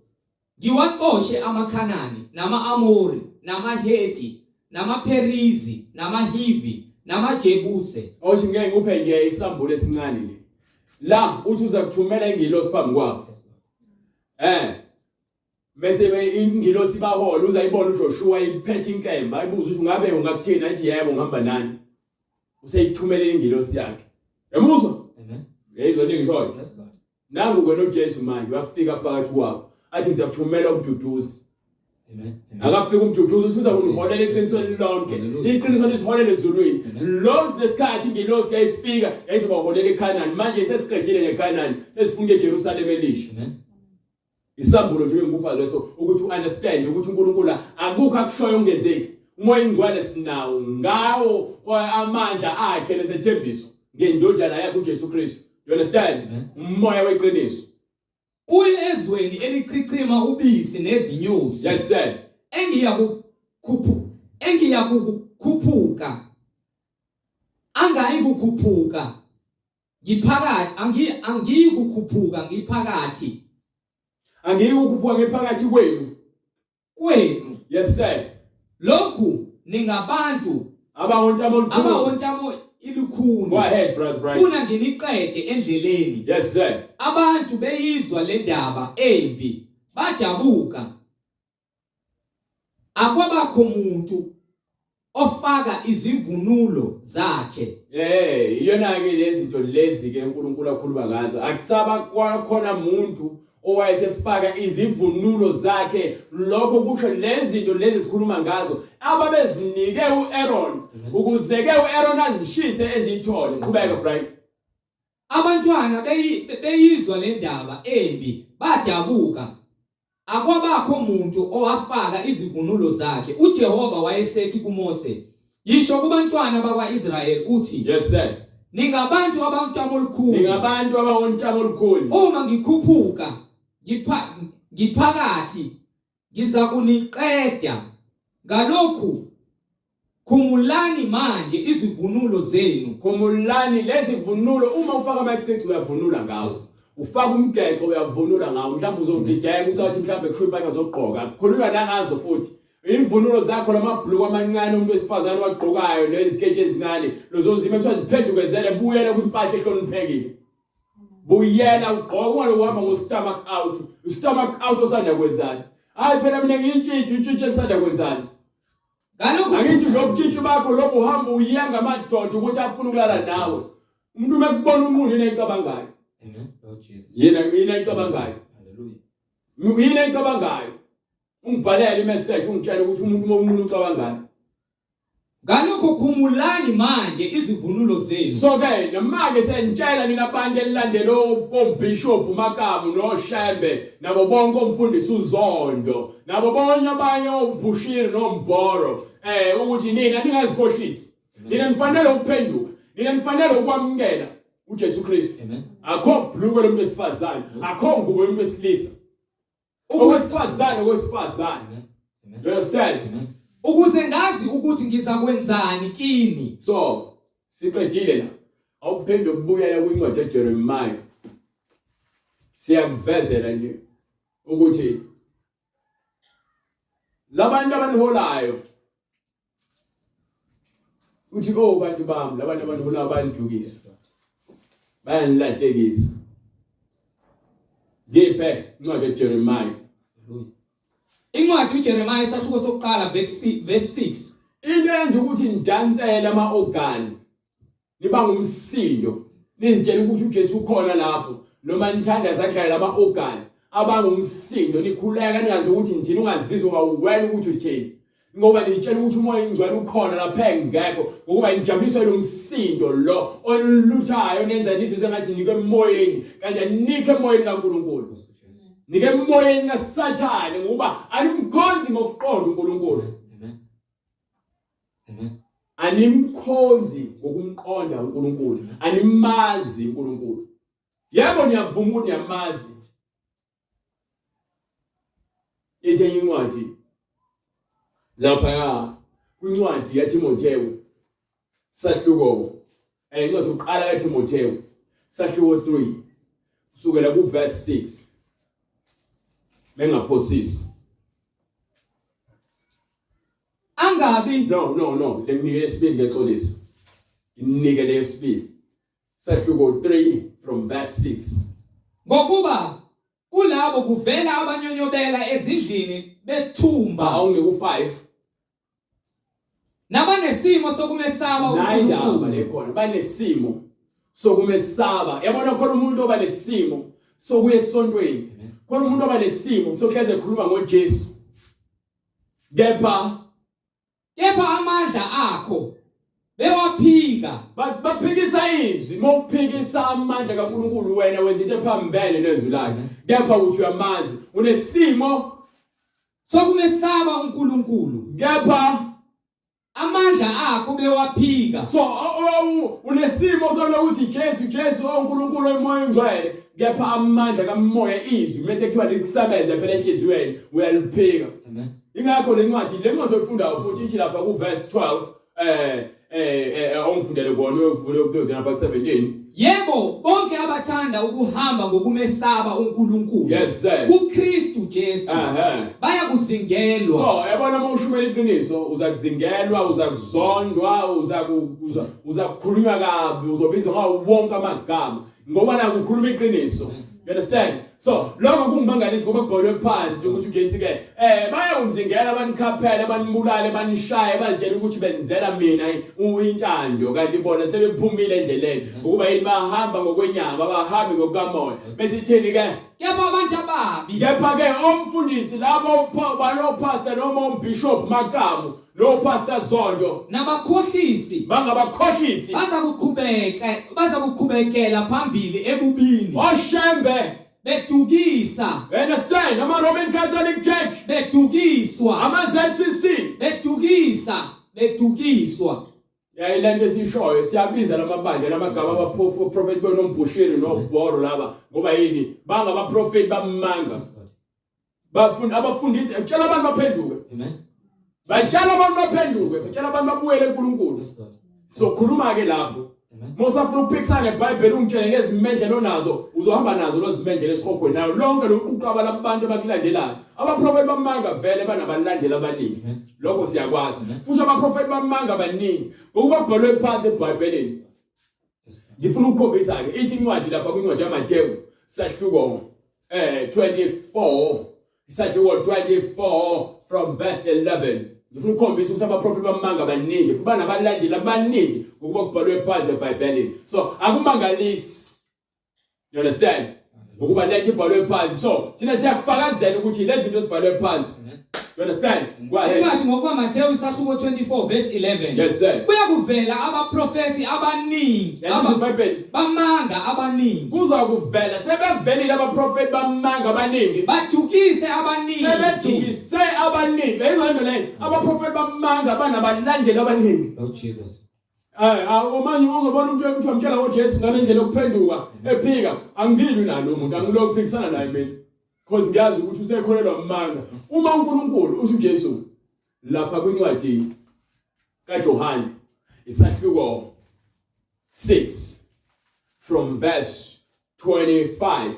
ngiwaxoshe amaKhanani nama-Amori namaHeti namaPherizi namaHivi namaJebuse Othi ngeke ngikuphe nje isambulo esincane nje. La uthi uza kuthumela ingilosi phambi kwakho. Eh Bese ingilosi bahola uzayibona uJoshua iphethe inkemba ayibuza ukuthi ungabe ungakuthini athi yebo ngihamba nani. Useyithumelela ingilosi yakhe. Yamuzwa? Amen. Yeyizwa into engishoyo. Yes Lord. Nangu ke noJesu manje uyafika phakathi kwabo athi ngizakuthumela umduduzi. Amen. Akafika umduduzi uthi uzakuniholela eqinisweni lonke. Iqiniso lisiholela ezulwini. Lo lesikhathi ingilosi yayifika yayizobaholela eKhanani. Manje sesiqedile ngeKhanani, sesifuna eJerusalema elisha. Amen. Isambulo nje engikupha leso ukuthi uunderstand ukuthi uNkulunkulu akukho akushoyo okungenzeki. Umoya ingcwele sinawo ngawo amandla akhe nesethembiso ngendodana yakhe uJesu Kristu. You understand? Umoya weqiniso. Uye ezweni elichichima ubisi nezinyosi. Yes sir. Engiya kukhuphu engiya kukhuphuka angayi kukhuphuka ngiphakathi angi angiyikukhuphuka ngiphakathi Angiyikukhuphuka ngiphakathi kwenu. kwenu Yes sir. Lokhu ningabantu Abawontamo olukhuni. Abawontamo ilukhuni. Go ahead brother Bright. Funa nginiqede endleleni. Yes sir. Abantu beyizwa le ndaba embi badabuka. Akwabakho muntu ofaka izivunulo zakhe. Eh, iyona ke lezinto lezi ke uNkulunkulu akhuluma ngazo. Akusaba kwakhona muntu owayesefaka izivunulo zakhe. Lokho kusho lezinto lezi sikhuluma ngazo ababezinike uAaron ukuze ke uAaron azishise ezithole. Qhubeka Brian. Abantwana beyizwa le ndaba embi badabuka. Akwabakho muntu owafaka izivunulo zakhe. UJehova wayesethi kuMose, Yisho kubantwana bakwa-Israyeli uthi, Yes sir. Ningabantu abantamo olukhuni. Ningabantu abawontamo olukhuni. Uma ngikhuphuka ngiphakathi ngizakuniqeda. Ngalokhu khumulani manje izivunulo zenu. Khumulani lezivunulo uma ufaka amacici uyavunula ngawo. Ufaka umgexo uyavunula ngawo. Mhlawumbe uzodideka ucathi mhlawumbe kusho impahla zokugqoka. Kukhulunywa nangazo futhi. Imvunulo zakho lamabhuluku amancane umuntu wesifazane wagqokayo neziketi ezincane lozozima kuthiwa ziphendukezele buyela kwimpahla ehloniphekile. Buyela ugqoka ungaloku uhamba ngo-stomach out. U-stomach out osanda kwenzani? Hayi phela mina ngiyintshintshi, intshintshi esanda kwenzani? Ngalokho Angithi lo butshintshi bakho lobu uhamba uyenga amadoda ukuthi afuna ukulala nawe. Umuntu uma ekubona unqunu yini ayicabangayo? Amen. Lord Jesus. Yini yini ayicabangayo? Hallelujah. Yini ayicabangayo? Ungibhalele imessage ungitshela ukuthi umuntu uma unqunu ucabangani. Ngalokho khumulani manje izivunulo zenu. So ke noma-ke senitshela nina bantu elilandela ombhishobhu uMakamu noShembe nabo bonke omfundisi uZondo nabo bonke abanye oBhushiri noMbhoro eh ukuthi nina ningazikhohlisi. Nina nifanele ukuphenduka. Nina nifanele ukwamukela uJesu Kristu. Amen. Akho bhulukwe lomuntu wesifazane, akho ngubo yomuntu wesilisa. Owesifazane owesifazane. You understand? Ukuze ngazi ukuthi ngizakwenzani kini. So, siqedile la. Awuphinde ukubuyela kwincwadi kaJeremiah. Siyakuvezela nje ukuthi labantu abaniholayo uthi oh bantu bami labantu abaniholayo bayandukisa bayanilahlekisa ngiphe incwadi kaJeremiah. Incwadi uJeremiah isahluko sokuqala verse 6. Into eyenza ukuthi nidansele ama-organ nibanga umsindo nizitshela ukuthi uJesu ukhona lapho noma nithandaza kudlala lama-organ abanga umsindo nikhuleka ningazi ukuthi nithini ungazizwa wena ukuthi uthini. Ngoba nitshela ukuthi umoya ingcwele ukhona lapha engekho ngokuba nijabuliswa lo msindo lo oniluthayo nenza nizizwe ngathi nikwe emoyeni kanti anikho emoyeni kaNkulunkulu. Nike emoyeni kaSathane ngokuba animkhonzi ngokuqonda uNkulunkulu. Amen. Amen. Animkhonzi ngokumqonda uNkulunkulu. Animazi uNkulunkulu. Yebo niyavuma ukuthi niyamazi. Ithi enye incwadi laphaya kwincwadi yaTimothewu sahluko incwadi yokuqala kaTimothewu sahluko 3 kusukela kuverse 6 bengaphosisi Angabi no no no lenginike lesibili ngexolisa nginike lesibili Sahluko 3 from verse 6. Ngokuba kulabo kuvela abanyonyobela ezindlini bethumba. Awunike u5. Nabanesimo sokumesaba uNkulunkulu. Lekhona banesimo sokumesaba. Yabona khona umuntu oba nesimo sokuya esontweni. Khona umuntu oba nesimo sokuhleze ekhuluma ngoJesu. Kepha Kepha amandla akho bewaphika. Baphikisa izwi, mawuphikisa amandla kaNkulunkulu wena wenza into ephambene nezwi lakhe. Kepha uthi uyamazi, unesimo sokumesaba uNkulunkulu. Kepha amandla akho bewaphika. So unesimo sokuthi Jesu Jesu oNkulunkulu omoya ongcwele kepha amandla kamoya izwi mase kuthiwa likusebenze phela enhliziyweni uyaliphika. Amen. Ingakho lencwadi lencwadi oyifundayo futhi ithi lapha ku verse 12 eh eh, eh ongifundele kona uyovula ukuyongena lapha ku 17. Yebo, bonke abathanda ukuhamba ngokumesaba uNkulunkulu Yes sir. kuKristu Jesu Ehhe. bayakuzingelwa. So, yabona uma ushumela iqiniso uza kuzingelwa, uza kuzondwa, uza ku uza uza kukhulunywa kabi, uzobizwa ngawo wonke amagama ngoba naku ukhuluma iqiniso. You understand? So, lokho kungimangalisa ngoba kubhalwe phansi ukuthi uJesu ke eh bayawunzingela banikhaphele banibulale banishaye bazitshela ukuthi benzela mina intando kanti bona sebephumile endleleni ngokuba yini bahamba ngokwenyama bahambi ngokukamoya. Bese ithini ke? Kepha abantu ababi Kepha ke omfundisi labo balo pastor noma umbishop Makamu no pastor Zondo nabakhohlisi bangabakhohlisi baza kuqhubeka baza kuqhubekela phambili ebubini oshembe bedukisa You understand ama Roman Catholic Church bedukiswa ama ZCC bedukisa bedukiswa Ya lento esishoyo siyabiza lamabandla lamagama abaphofu prophet bonombhushiri nobhoro laba ngoba yini bangabaprofeti bamanga bafunda abafundisi tshela abantu baphenduke amen batshela abantu baphenduke batshela abantu babuyele kuNkulunkulu sokhuluma ke lapho Mosafuna ukuphikisana neBhayibheli ungitshele ngezimendlela onazo uzohamba nazo lozimendlela esihogweni nayo lonke loquqaba labantu abakulandelayo abaprofeti bamanga vele banabalandeli abaningi lokho siyakwazi futhi abaprofeti bamanga abaningi ngokuba kubhalwe phansi eBhayibhelini Ngifuna ukukhombisa ke ithi incwadi lapha kwincwadi yaMateyu sahluko 24 isahluko 24 from verse 11 ngifuna ukukhombisa ukuthi abaprofeti bamanga baningi futhi banabalandeli abaningi ngokuba kubhalwe phansi eBhayibhelini so akumangalisi you understand ngokuba lento ibhalwe phansi so thina siyakufakazela ukuthi lezi zinto zibhalwe phansi you understand go ahead Incwadi ngokwaMathewu isahluko 24 verse 11. yes sir Kuyakuvela abaprofethi abaningi Yalizwa iBhayibheli bamanga abaningi kuza kuvela sebevelile abaprofeti bamanga abaningi badukise abaningi sebedukise abaningi lezwa into leyo abaprofeti bamanga banabalandeli abaningi Lord Jesus. Eh, manje uzobona umuntu ekuthiwa mtshela ngoJesu ngale ndlela yokuphenduka ephika angilwi nalo muntu angilokhu phikisana naye mina because ngiyazi ukuthi usekholelwa manga uma uNkulunkulu usho uJesu lapha kwincwadi kaJohane isahluko 6 from verse 25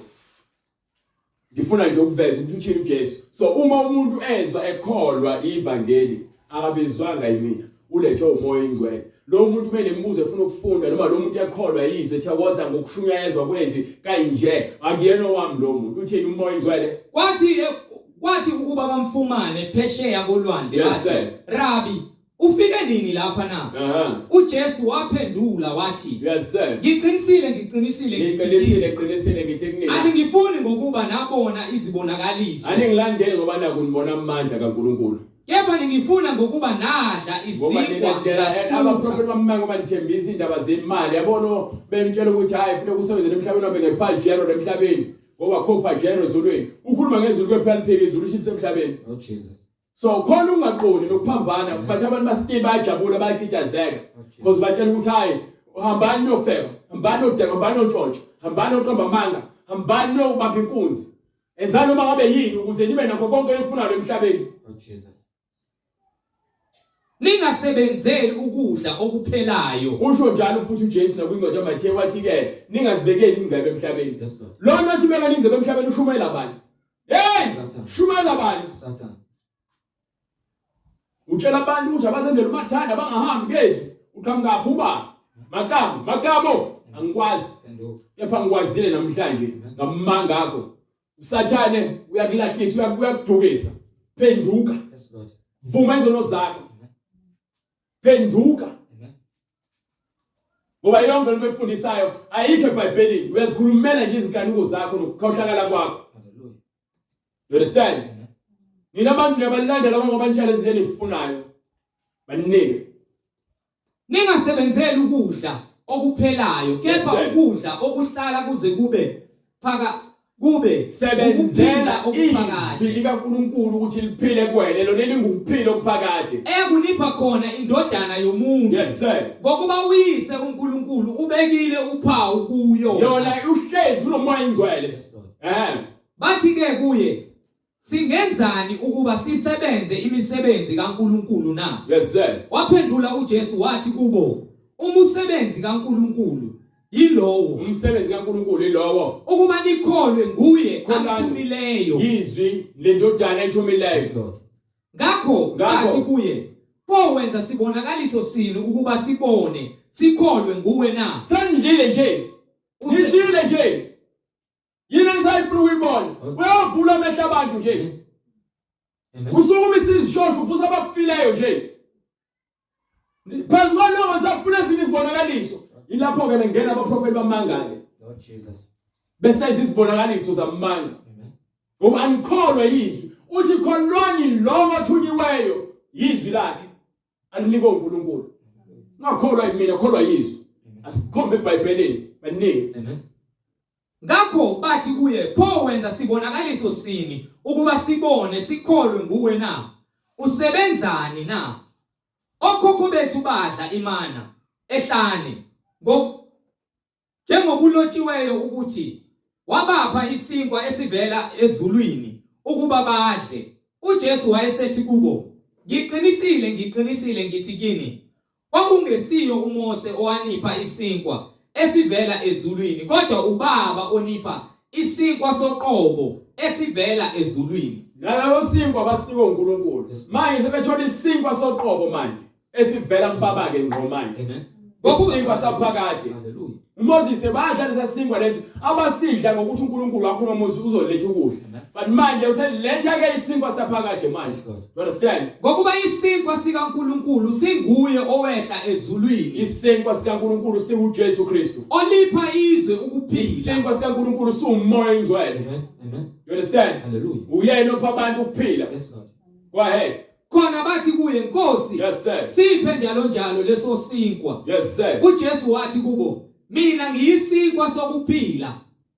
ngifuna nje ukuveza ukuthi uthini uJesu so uma umuntu ezwa ekholwa ivangeli akabizwanga yimina ulethwe umoya ingcwele lo muntu uma enemibuzo efuna ukufunda noma lo muntu ekholwa yizwi ethokoza ngokushunyayezwa kwezwi kanje akuyena owami lo muntu uthini umoya ingcwele Kwathi kwathi ukuba bamfumane phesheya kolwandle Yes, bathi sir. Rabi Ufike nini lapha na? Aha. UJesu waphendula wathi, Yes sir. Ngiqinisile ngiqinisile ngithi Ngiqinisile kini, qinisile ngithi kunina. aningifuni ngokuba nabona izibonakaliso, Aningilandeli ngoba naku nibona amandla kaNkuluNkulu. kepha ningifuna ngokuba nadla Ngoba izinkwa nilandela nasutha. abaprofeti bamanga banithembisa indaba zemali. Yabona bemtshela ukuthi hayi funeka usebenzele emhlabeni wabe ngepajero emhlabeni. Ngoba kho pajero ezulwini. Ukhuluma ngezulu kwephela liphike izulu ushipse emhlabeni. Oh Jesus. So khona ungaqondi nokuphambana but abantu basitini bayajabula bayakitshazeka because batshela ukuthi hayi hambani niyofeba, hambani niyodeka, hambani niyotshontsha, hambani niyoqamba amanga, hambani niyobamba inkunzi. Enzani noma ngabe yini ukuze nibe nakho konke enikufunayo emhlabeni. Oh Jesus. Ningasebenzeli ukudla okuphelayo. Usho njalo futhi uJesu nakwincwadi kaMathewu wathi ke ningazibekeli ingcebo emhlabeni. Yes Lord. Lona othi bekani ingcebo emhlabeni ushumayela bani? Hey! Satan. Shumayela bani? Satan. Utshela abantu ukuthi abazenzele umathanda bangahambi ngezwi. Uqhamukaphi uba? Makamu, makamo angikwazi. Phenduka. Kepha ngikwazile namhlanje ngamanga akho. Usathane uyakulahlisa, uyakudukisa. Phenduka. Yes Lord. Vuma izono zakho. Phenduka. Amen. Ngoba yonke into efundisayo ayikho eBhayibhelini. Uyazikhulumela nje izinkanuko zakho nokukhohlakala kwakho. Hallelujah. You understand? Amen. Nina abantu niyabalandela ngoba nitshela izinto enizifunayo. Baninike. Ningasebenzeli ukudla okuphelayo kepha Yes, sir. ukudla okuhlala kuze kube phaka kube Sebenzela ukuphila izwi okuphakade likaNkuluNkulu ukuthi liphile kuwena lona elingukuphila okuphakade. eyakunipha khona indodana yomuntu Yes sir. ngokuba uyise uNkulunkulu ubekile uphawu kuyo Yona uhlezi unomoya ingcwele. Yes, Lord. Eh. Bathi ke kuye singenzani ukuba sisebenze imisebenzi kaNkulunkulu na? Yes sir. Waphendula uJesu wathi kubo, umusebenzi kaNkulunkulu yilowo Umsebenzi kaNkuluNkulu ilowo. ukuba nikholwe nguye Kholwani. amthumileyo. Izwi lendodana ethumileyo. Yes, Lord. Ngakho Ngakho. bathi kuye, pho wenza sibonakaliso sini ukuba sibone sikholwe nguwe na? Senidlile nje. Nidlile nje. Yini engisayifuna ukuyibona? Uyavula amehlo abantu nje. Amen. Usukumisa izishosho uvusa abafileyo nje. Phezu kwaloko safuna ezinye izibonakaliso. Ilapho ke bengena abaprofeti bamanga ke. Lord Jesus. Besenza izibonakaliso zamanga. Amen. Ngoba anikholwe yizwi. Uthi kholwani lowo othunyiweyo yizwi lakhe. Alinikwe uNkulunkulu. Ungakholwa yimina, kholwa yizwi. Asikhombe eBhayibhelini. Baningi. Amen. Ngakho bathi kuye, pho wenza sibonakaliso sini ukuba sibone sikholwe nguwe na? Usebenzani na? Okhokho bethu badla imana ehlane njengokulotshiweyo ukuthi wabapha isinkwa esivela ezulwini ukuba badle. UJesu wayesethi kubo, ngiqinisile ngiqinisile ngithi kini, kwakungesiyo uMose owanipha isinkwa esivela ezulwini, kodwa uBaba onipha isinkwa soqobo esivela ezulwini. Nalalo sinkwa basinikwe uNkulunkulu. Yes. Manje sebethola isinkwa soqobo manje esivela kubaba ke ngqo manje. Amen. Isinkwa saphakade. Hallelujah. uMoses badla lesa sinkwa lesi abasidla ngokuthi uNkulunkulu wakhuluma uMoses uzoletha ukudla. Amen. But manje useletha ke isinkwa saphakade manje. Yes, Lord. You understand? Ngokuba isinkwa sikaNkulunkulu singuye owehla ezulwini, Isinkwa sikaNkulunkulu siwuJesu Kristu. olipha izwe ukuphila. Isinkwa sikaNkulunkulu siwumoya oyingcwele. Amen. Amen. You understand? Hallelujah. Uyena opha abantu ukuphila. Yes, Lord. Go ahead. Khona bathi kuye, Nkosi, Yes sir. siphe njalo njalo leso sinkwa. Yes sir. uJesu wathi kubo, mina ngiyisinkwa sokuphila,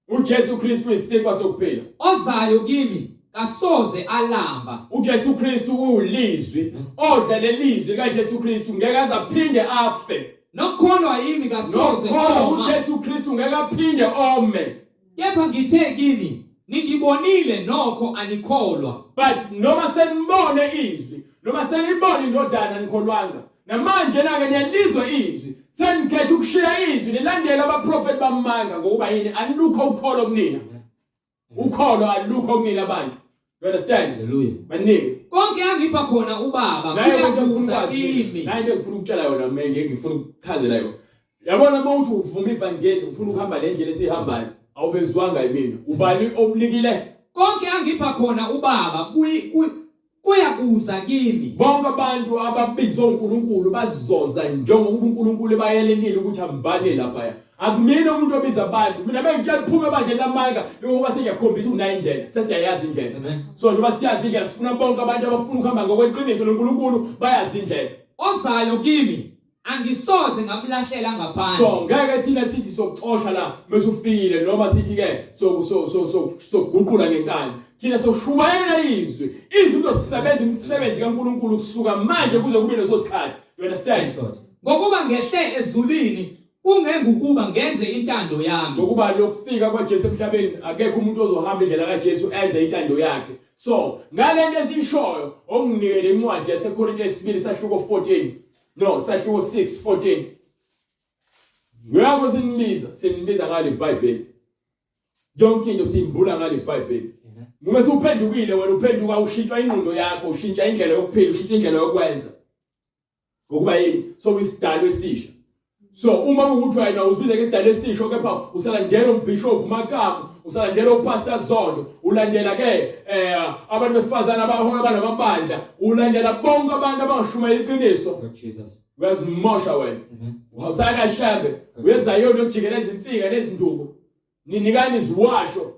uJesu Kristu isinkwa sokuphila. ozayo kimi kasoze alamba. uJesu Kristu uwulizwi. Odla lelizwi likaJesu Kristu ngeke azaphinde afe. Nokholwa yimi kasoze Nokholwa oma. uJesu Kristu ngeke aphinde ome. Kepha ngithe kini, ningibonile nokho anikholwa. But noma senibone izwi, noma senibone indodana nikholwanga. Namanje na ke niyalizwa izwi. Senikhetha ukushiya izwi nilandele abaprofeti bamanga ngokuba yini alukho ukholo kunina. Ukholo alukho kunina abantu. You understand? Hallelujah. Baningi. Konke angipha khona uBaba Nayo into engifuna kuyakuza ukwazi. kimi. Nayo into engifuna ukutshela yona mina ngifuna ukuchazela yona. Yabona uma uthi uvuma ivangeli ufuna ukuhamba le ndlela esihambayo awubezwanga yimina. Ubani omnikile? Konke angipha khona uBaba Uyakuza kimi. Bonke abantu ababizwe uNkulunkulu bazoza njengoba uNkulunkulu ebayelelile ukuthi ambane lapha. Akumina umuntu obiza abantu. Mina bengitshela phuma ebandleni lamanga ngoba sengiyakhombisa unayo indlela. Sesiyayazi indlela. So njengoba siyazi indlela sifuna bonke abantu abafuna ukuhamba ngokweqiniso noNkulunkulu bayazi indlela. Ozayo kimi angisoze ngamlahlela ngaphandle. So ngeke thina sithi sokuxosha la mase ufikile noma sithi ke so so so so sokuguqula ngenkani. Thina soshumayela izwi. Izwi lizosebenza imisebenzi kaNkulunkulu kusuka manje kuze kube leso sikhathi. You understand? Yes, Lord. Ngokuba ngehle ezulwini kungengukuba ngenze intando yami. Ngokuba lokufika kwaJesu emhlabeni akekho umuntu ozohamba indlela kaJesu enze intando yakhe. So ngalento esiyishoyo onginikele incwadi yaseKorinte yesibili sahluko 14 No, sahluko 6 14. Ngakho sinibiza, sinibiza ngale iBhayibheli. Yonke into siyimbula ngale iBhayibheli. Uma usuphendukile wena uphenduka ushintshwa ingqondo yakho, ushintsha indlela yokuphila, ushintsha indlela yokwenza. Ngokuba yini? So isidalwa esisha. So uma kuwukuthi wena uzibiza ngesidalwa esisho kepha usalandela umbishop uMakamu, usalandela uPastor Zondo, ulandela ke eh abantu besifazana abahola abanamabandla, ulandela bonke abantu abangashumayela iqiniso. Jesus. Uyazimosha wena. Usaka Shembe, uyezayona yokujikeleza insika nezinduku. Ninikani iziwasho.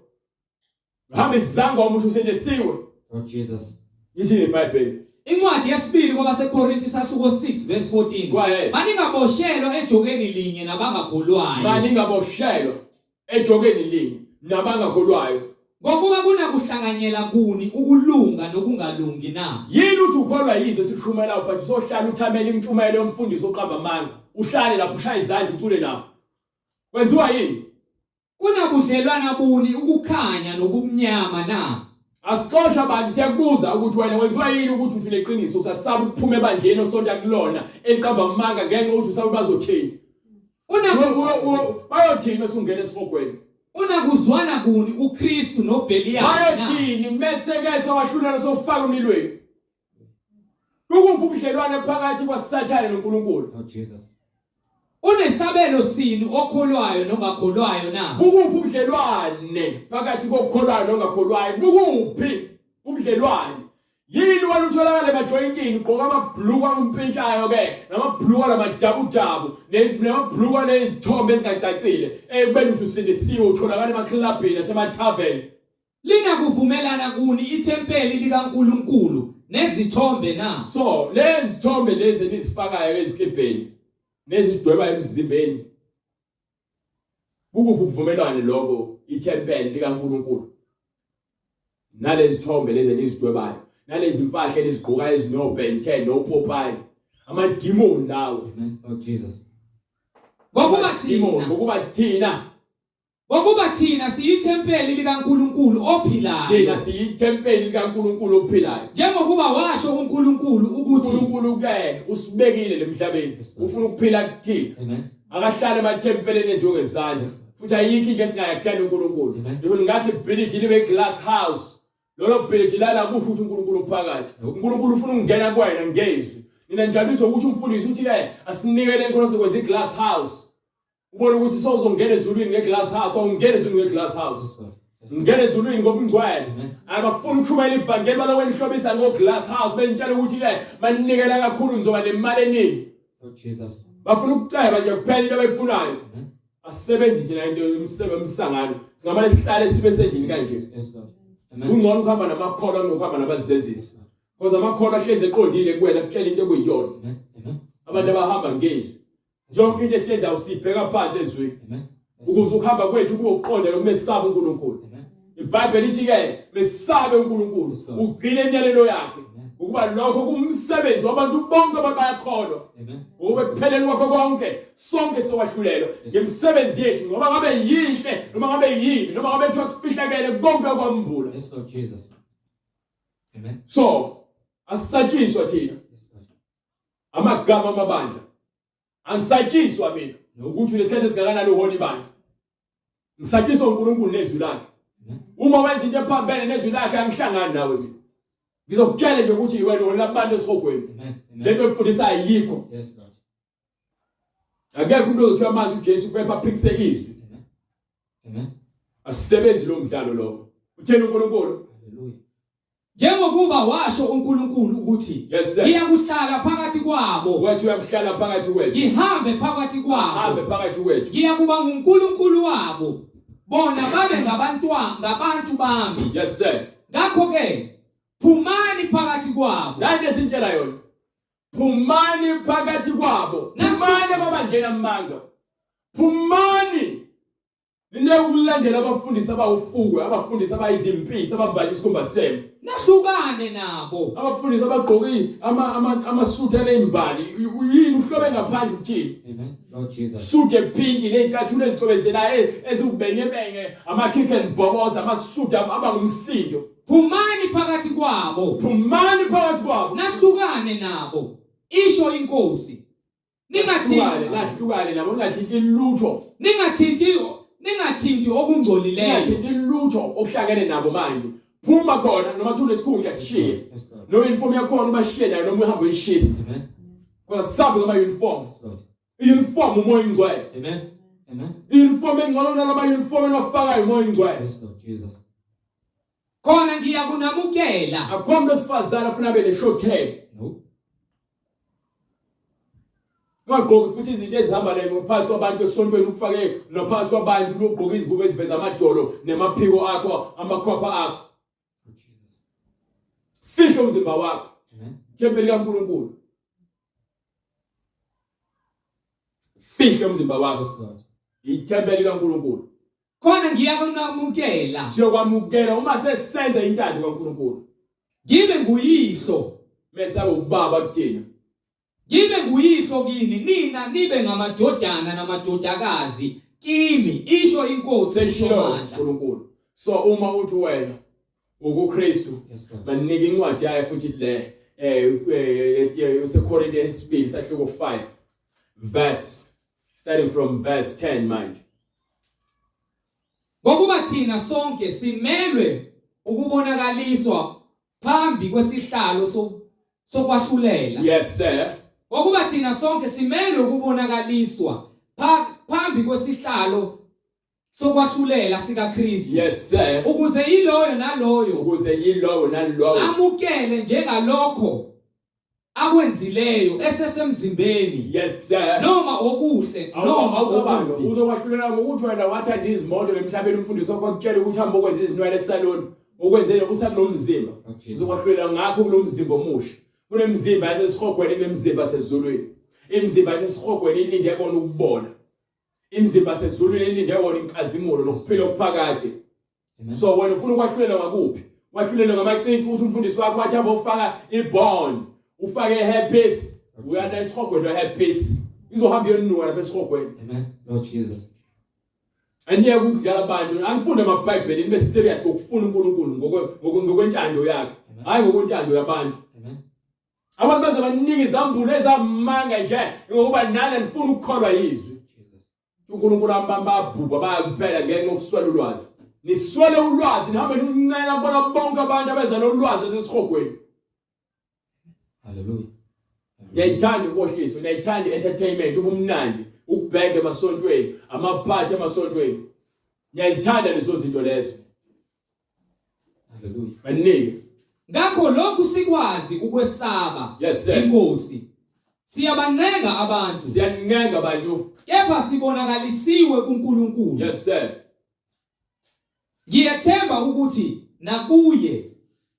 Hamba izangoma usho usindisiwe. Oh Jesus. Lithini iBhayibheli? Incwadi yesibili kwabaseKorinte isahluko 6 verse 14. Go ahead. Maningaboshelwa ejokeni linye nabangakholwayo. Maningaboshelwa ejokeni linye nabangakholwayo. Ngokuba kunakuhlanganyela kuni ukulunga nokungalungi na? Yini uthi ukholwa yize esikushumelayo but usohlala uthamela intshumayelo yomfundisi oqamba amanga. Uhlale lapho ushaya izandla ucule nabo. Kwenziwa yini? Kunabudlelwana buni ukukhanya nobumnyama na? Asixosha abantu siyakubuza ukuthi wena wenziwa yini ukuthi uthi uneqiniso usasaba ukuphuma ebandleni osonta kulona eliqamba amanga ngenxa ukuthi usaba bazothini. Bayothini bese ungena esihogweni. Unakuzwana kuni uKristu noBheliyali na? Bayothini mese ke sewahlulelwa sofaka emlilweni. Kukuphi ubudlelwane phakathi kwaSathane noNkulunkulu? Oh Jesus. Unesabelo sini okholwayo nongakholwayo na? Bukuphi ubudlelwane phakathi kokholwayo nongakholwayo? Bukuphi ubudlelwane? Yini wena utholakala emajoyintini ugqoka amabhuluku angumpintshayo ke namabhuluku anamadabudabu namabhuluku anezithombe ezingacacile ekubeni uthi usindisiwe utholakala emaklabhini nasemathaveni. Linakuvumelana kuni ithempeli likaNkulunkulu nezithombe na? So lezithombe lezi enizifakayo ezikebheni nezidweba emzimbeni kukuphi ukuvumelwane lokho ithempeli likaNkulunkulu nalezithombe lezi enizidwebayo nalezi mpahla enizigqokayo ezino-Ben 10 noPopayi amadimoni lawo. Amen. Oh Jesus. Ngokuba thina ngokuba thina Ngokuba thina siyithempeli likaNkulunkulu ophilayo. Thina siyithempeli likaNkulunkulu ophilayo. Njengokuba washo uNkulunkulu ukuthi uNkulunkulu ke usibekile lemhlabeni. Ufuna ukuphila kuthina. Amen. Akahlale emathempeleni enziwe ngezandla. Futhi ayikho into esingayakhela uNkulunkulu. Ngisho ngakhe ibhilidi libe glass house. Lolo bhilidi lala kusho ukuthi uNkulunkulu uphakathi. UNkulunkulu ufuna ukungena kuwena ngezwi. Nina nijabulisa ukuthi umfundisi uthi ke asinikele inkolo sokwenza iglass house. Ubona ukuthi sowuzongena ezulwini ngeglass house, awungena ezulwini ngeglass house. Ngena ezulwini ngobungcwele. Abafuni ukushumayela ivangeli balokhu nihlobisa ngoglass house benitshela ukuthi ke maninikela kakhulu nizoba nemali eningi. Oh Jesus. Bafuna ukuceba nje kuphela into abayifunayo. Asisebenzise la into yomsebe umsangano. Singamane sihlale sibe sendlini kanje. Yes Lord. Amen. Kungcono ukuhamba namakholwa kunokuhamba nabazenzisi. Because amakholwa ahlezi eqondile kuwena kutshela into ekuyiyona. Amen. Amen. Abantu abahamba ngezwi. Yonke into esiyenzayo sibheka phansi ezwini. Ukuze ukuhamba kwethu kube ukuqonda nokumesaba uNkulunkulu. IBhayibheli lithi ke mesabe uNkulunkulu, ugcine imiyalelo yakhe. Ukuba lokho kumsebenzi wabantu bonke abantu bayakholwa. Ngoba ekupheleni kwakho konke sonke sowahlulelwa ngemisebenzi yethu noma ngabe yihle noma ngabe yini noma ngabe kuthiwa kufihlakele konke kwambula. Yes Lord Jesus. Amen. So asisatshiswa thina. Amagama amabandla Angisatyiswa mina ukuthi unesikhathi esingakanani uhola ibandla. Ngisatyiswa uNkulunkulu nezwi lakhe. Uma wenza into ephambene nezwi lakhe angihlangani nawe nje. Ngizokutshela nje ukuthi wena uhola abantu esihogweni. Lento oyifundisa ayikho. Yes Lord. Akekho umuntu ozothi uyamazi uJesu kepha aphikise izwi. Amen. Asisebenzi lo mdlalo lo. Utheni uNkulunkulu? Hallelujah. Njengokuba washo uNkulunkulu ukuthi Yes, sir. ngiyakuhlala phakathi kwabo, Wathi uyakuhlala phakathi kwethu. ngihambe phakathi Ahambe kwabo, phakathi kwethu. ngiyakuba nguNkulunkulu wabo, bona babe ngabantwa ngabantu bami. Yes sir. Ngakho-ke phumani phakathi kwabo. Nanti esintshela yona. Phumani phakathi kwabo. Phumani emabandleni amanga. Phumani Nileke ukulandela abafundisi abawufukwe, abafundisi abayizimpisi, abambatha isikhumba semvu. Nahlukane nabo. Abafundisi abagqoke amasuthi anezimbali. Yini uhlobe ngaphandle ukuthini? Amen. Lord Jesus. Suit epinki nezicathulo ezicwebezelayo eziwubengebenge, ama-kick and bobos, amasuthi aba ngumsindo. Phumani phakathi kwabo. Phumani phakathi kwabo. Nahlukane nabo. Isho inkosi. Ningathinti nahlukane nabo ningathinti lutho. Ningathinti ningathinti okungcolileyo. Ningathinti lutho okuhlangene nabo manje. Phuma khona noma kuthiwa unesikhundla sishiye. No uniform yakhona ubashiye nayo noma uhambe uyishisa. Amen. Because sabi ngama uniform. Yes, Lord. Uniform umoya ingcwele. Amen. Amen. Uniform engcono kunalama uniform enwafakayo umoya ingcwele. Yes, Lord Jesus. Khona ngiyakunamukela. Akukho umuntu wesifazane afuna abe ne-short hair. No. Ungagqoki futhi izinto ezihamba naye phakathi kwabantu esontweni ukufake nophakathi kwabantu ugqoke izingubo eziveza amadolo nemaphiko akho amakhwapha akho. Fihla umzimba wakho. Amen. Ithempeli kaNkulunkulu. Fihla umzimba wakho. Yes, Lord. Ithempeli kaNkulunkulu. Khona ngiyakunamukela. Siyokwamukela uma sesenza intando kaNkulunkulu. Ngibe nguyihlo. Mese abe ubaba kuthina. Ngibe nguyihlo kini nina nibe ngamadodana namadodakazi kimi isho inkosi Seshilo uSomandla. uNkulunkulu. So uma uthi wena ukuKristu Yes, Lord. banika incwadi yayo futhi le eh useKorinte esibili sahluko 5 verse starting from verse 10 manje. Ngokuba thina sonke simelwe ukubonakaliswa phambi kwesihlalo sokwahlulela. Yes sir. Ngokuba thina sonke simelwe ukubonakaliswa phambi kwesihlalo sokwahlulela sikaKristu. Yes sir. Ukuze yiloyo naloyo ukuze yilowo nalowo amukele njengalokho akwenzileyo esesemzimbeni. Yes sir. Noma okuhle noma awucabange okubi. Uzokwahlulela ngokuthi wena wathanda izimoto emhlabeni umfundisi wakho akutshela ukuthi hamba okwenza izinwele esalon okwenzele usakulomzimba. Oh, Jesus. Uzokwahlulela ngakho kulomzimba omusha. Kunemizimba yasesihogweni nemizimba yasezulwini. Imizimba yasesihogweni ilinde kona ukubona. Imizimba yasezulwini ilinde kona inkazimulo nokuphila okuphakade. Amen. So wena ufuna ukwahlulelwa ngakuphi? Wahlulelwa ngamacici ukuthi umfundisi wakho wathi hamba ufaka ibond, ufake i-hairpiece. Uyala esihogweni lwe-hairpiece. Izohamba iyonuka lapha esihogweni. Amen. Lord Jesus. Aniyeke ukudlala abantu, anifunde amaBhayibheli nibe serious ngokufuna uNkulunkulu ngokwentando yakhe, Amen. hhayi ngokwentando yabantu. Amen. Abantu baze banika izambulo ezamanga nje ngokuba nani anifuni ukukholwa yizwi. Jesus. uNkulunkulu ambamba babhubha bayakuphela ngenxa yokuswela ulwazi. Niswele ulwazi nihambe niluncela kubona bonke abantu abeza nolwazi esesihogweni. Hallelujah. Niyayithanda inkohliso, niyayithanda i-entertainment, ubumnandi, ukubheka emasontweni, amaphathi emasontweni. Niyazithanda lezo zinto lezo. Hallelujah. Baningi. Ngakho lokhu sikwazi ukwesaba Yes sir. inkosi. Siyabancenga abantu. Siyancenga bantu. Kepha sibonakalisiwe kuNkulunkulu. Yes sir. Ngiyethemba ukuthi nakuye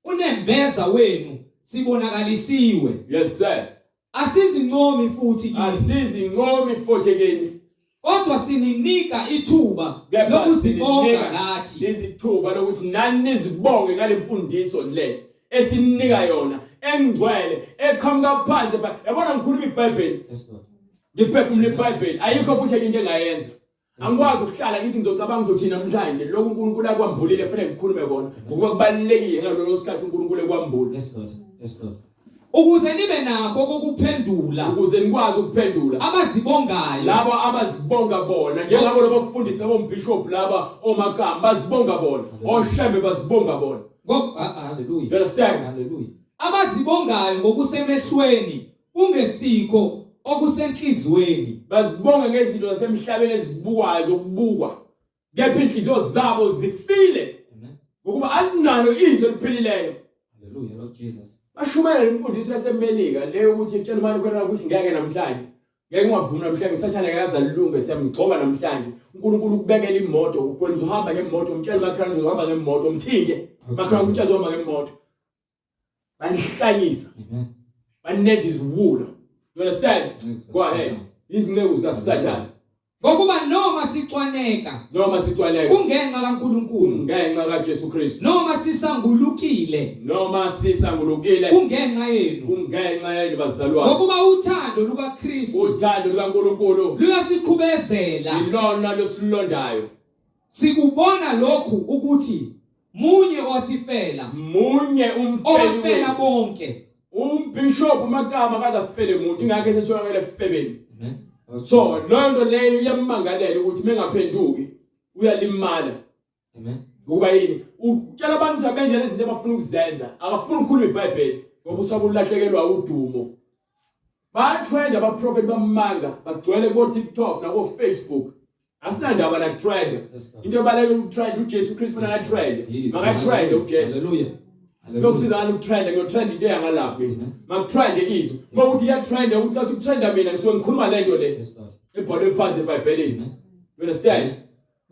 unembeza wenu sibonakalisiwe. Yes sir. Asizincomi futhi kini. Asizincomi futhi kini. Kodwa sininika ithuba Kepha lokuzibonga sininika ngathi. Izithuba lokuthi nani nizibonge ngale mfundiso le esinika yona engcwele eqhamuka phansi. Yabona ngikhuluma iBhayibheli. Yes Lord. Ngiphefumula iBhayibheli. Ayikho futhi enye into engayenza. Angikwazi ukuhlala ngithi ngizocabanga ngizothini namhlanje lokhu uNkulunkulu akwambulile kufanele ngikhulume kona ngokuba kubalulekile ngalolo sikhathi uNkulunkulu ekwambula. Yes Lord. Yes Lord. Ukuze nibe nakho kokuphendula ukuze nikwazi ukuphendula abazibongayo labo abazibonga bona njengabo labafundisi abombishop laba omakamba bazibonga bona oshembe bazibonga bona. Hallelujah. You understand? Hallelujah. Abazibongayo ngokusemehlweni kungesikho okusenhlizweni. Bazibonga ngezinto zasemhlabeni ezibukwayo zokubukwa. Kepha inhliziyo zabo zifile. Amen. Ngokuba azinalo izwi eliphilileyo. Hallelujah, Lord Jesus. Bashumayela imfundiso yaseMelika leyo ukuthi tshela umane khona ukuthi ngeke namhlanje. Ngeke ungavumi namhlanje usathane akaze alunge siyamgxoba namhlanje. uNkulunkulu ukubekela imoto, ukwenza uhamba ngemoto, umtshela umakhelwane uzohamba ngemoto, umthinte. Makhelwane umtshela uzohamba ngemoto. Banihlanyisa. Amen. Banenza iziwula. You understand? Go ahead. Izinceku zikaSathane. Ngokuba noma sicwaneka Noma sicwaleka kungenxa kaNkulunkulu, ngenxa kaJesu Kristu. noma sisangulukile Noma sisangulukile kungenxa yenu. kungenxa yenu bazalwane. Ngokuba uthando lukaKristu Uthando lukaNkulunkulu luyasiqhubezela. ilona losilondayo. Sikubona lokhu ukuthi munye owasifela, Munye umfeli owafela wethu. bonke. Umbishop uMakama akaze afele muntu ingakho esetholakele efebeni. Amen. So leyo nto leyo iyammangalela ukuthi mengaphenduki uyalimala. Amen. Ngokuba yini? Utshela abantu ukuthi abenze lezi zinto abafuna ukuzenza. Akafuni ukukhuluma iBhayibheli ngoba usaba ulahlekelwa udumo. Bayatrend abaprofeti bamanga bagcwele ko TikTok nako Facebook. Asinandaba na trend. Yes, Lord. Into ebalulekile ukutrend uJesu Kristu fanele atrend. Yes. Makatrend uJesu. Hallelujah. Hallelujah. Kuyokusiza ngani ukutrenda ngiyotrenda into yangalaphi mina. Amen. Makutrende izwi. Ngokuthi iyatrenda ukuthi lathi kutrenda mina ngisuke ngikhuluma lento le. Yes, Lord. Ebhalwe phansi eBhayibhelini. Amen. You understand?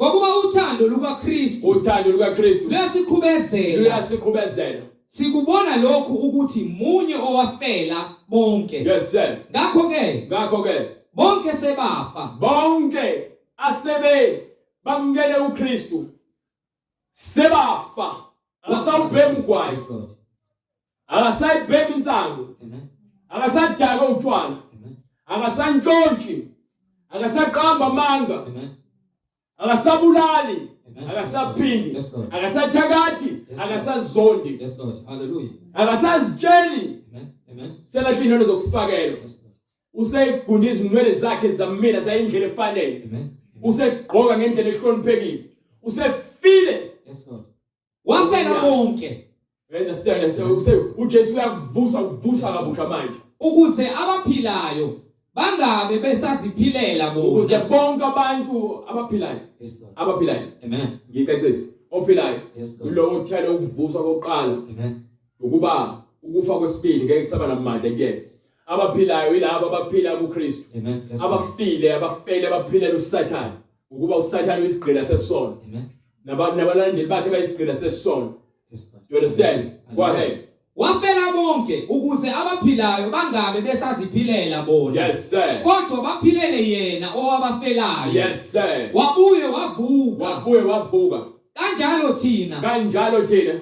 Ngokuba uthando lukaKristu Uthando lukaKristu luyasiqhubezela. luyasiqhubezela. Sikubona lokhu ukuthi munye owafela bonke. Yes sir. Ngakho ke Ngakho ke bonke sebafa bonke asebe bamukele uKristu sebafa akasawubhemi ugwayi Yes, Lord. akasayibhemi insangu Amen. akasadaka utshwala Amen. akasantshontshi akasaqamba amanga Amen. akasabulali Amen. akasaphingi Yes, Lord. akasathakathi Lord. akasazondi Yes, Lord. Hallelujah. akasazitsheli Amen. Amen. selahla iy'nwele zokufakelwa Yes, Lord. usegunda izinwele zakhe zamila zayindlela efanele Amen. usegqoka ngendlela ehloniphekile usefile Yes, Lord. Wafela bonke You understand uJesu uyakuvusa ukuvusa kabusha manje ukuze abaphilayo bangabe besaziphilela ukuze bona. bonke abantu abaphilayo Yes, Lord. abaphilayo Amen. ngicacise ophilayo Yes, Lord. yilowo othele ukuvuswa kokuqala Amen. ukuba ukufa kwesibili ngeke kusaba namandla kuyena abaphilayo yilabo abaphila kuKristu Amen. Yes, Lord. abafile abafele abaphilela uSathane ukuba uSathane uyisigqila sesono Amen. Nabalandeli bakhe bayisigqila sesono Yes, Lord. you understand go ahead Wafela bonke ukuze abaphilayo bangabe besaziphilela bona. yes sir Kodwa baphilele yena owabafelayo. yes sir Wabuye wavuka. wabuye wavuka Kanjalo thina kanjalo thina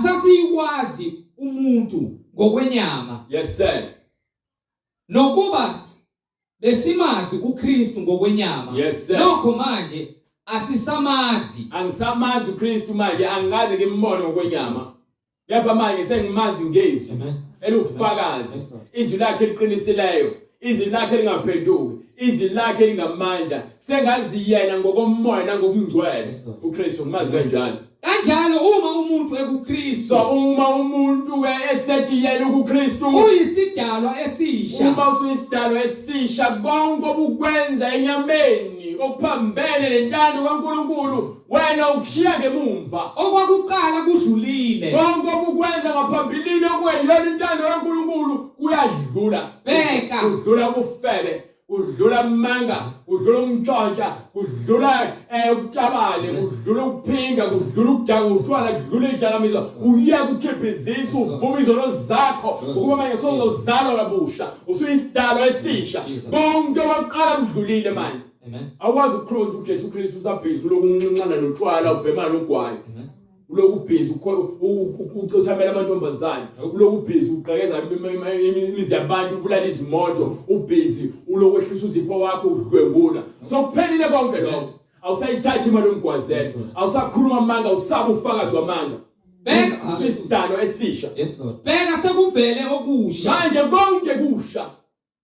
asasiyikwazi umuntu ngokwenyama yes sir nokuba besimazi uKristu ngokwenyama. Yes, sir. Nokho manje asisamazi. Angisamazi uKristu manje angikaze ngimbone ngokwenyama kepha manje sengimazi ngezwi Amen. eliwubufakazi Yes, Lord. izwi lakhe eliqinisileyo izwi lakhe lingaphenduki izwi lakhe lingamandla sengazi yena ngokomoya nangokungcwele Yes, Lord. uKristu ngimazi kanjalo Kanjalo uma umuntu ekuKristu so uma umuntu ke esethi yena ukuKristu uyisidalwa esisha. uma usuyisidalwa esisha konke obukwenza enyameni okuphambene nentando kaNkulunkulu wena ukushiya ngemumva Okwakuqala kudlulile. konke obukwenza ngaphambilini okuyiyona intando kaNkulunkulu kuyadlula Bheka. kudlula ubufebe kudlula amanga kudlula umntshontsha kudlula ukutabane kudlula ukuphinga kudlula ukudaka utshwala kudlula idakamizwa uya kukhipha izisu uvuma izono zakho ukuba manje sozozalwa kabusha usuyisidalwa esisha konke okwaqala kudlulile manje Amen. awukwazi ukukhonza uJesu Kristu usabhizi ulokunxincana notshwala ubhemana nogwayi Amen. uloku busy ucothamela amantombazane uloku busy ugqekeza imizi yabantu ubulala izimoto ubhizi uloku ehlisa uzipho wakho udlwengula so kuphelile konke lokho awusayithathi imali yomgwazelo awusakhuluma amanga awusaba ufakazi wamanga Bheka usuyisidalo esisha Yes Lord. Bheka sekuvele okusha. manje konke kusha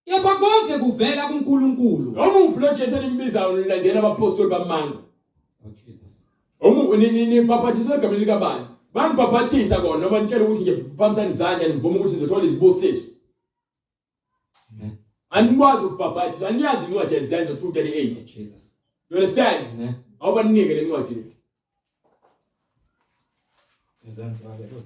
Kepha konke kuvela kuNkulunkulu. Omuphi lo Jesu enimbizayo nilandela abapostoli bamanga? Oh Jesus. Omu nibhaphathiswe egameni likabani? Banibhaphathisa kona noma nitshela ukuthi nje phambisani izandla nivume ukuthi nizothola izibusiso. Amen. Anikwazi ukubhaphathisa, aniyazi incwadi yeZenzo 2:38. Oh Jesus. You understand? Amen. Awubanike le ncwadi le. Izenzo haleluya.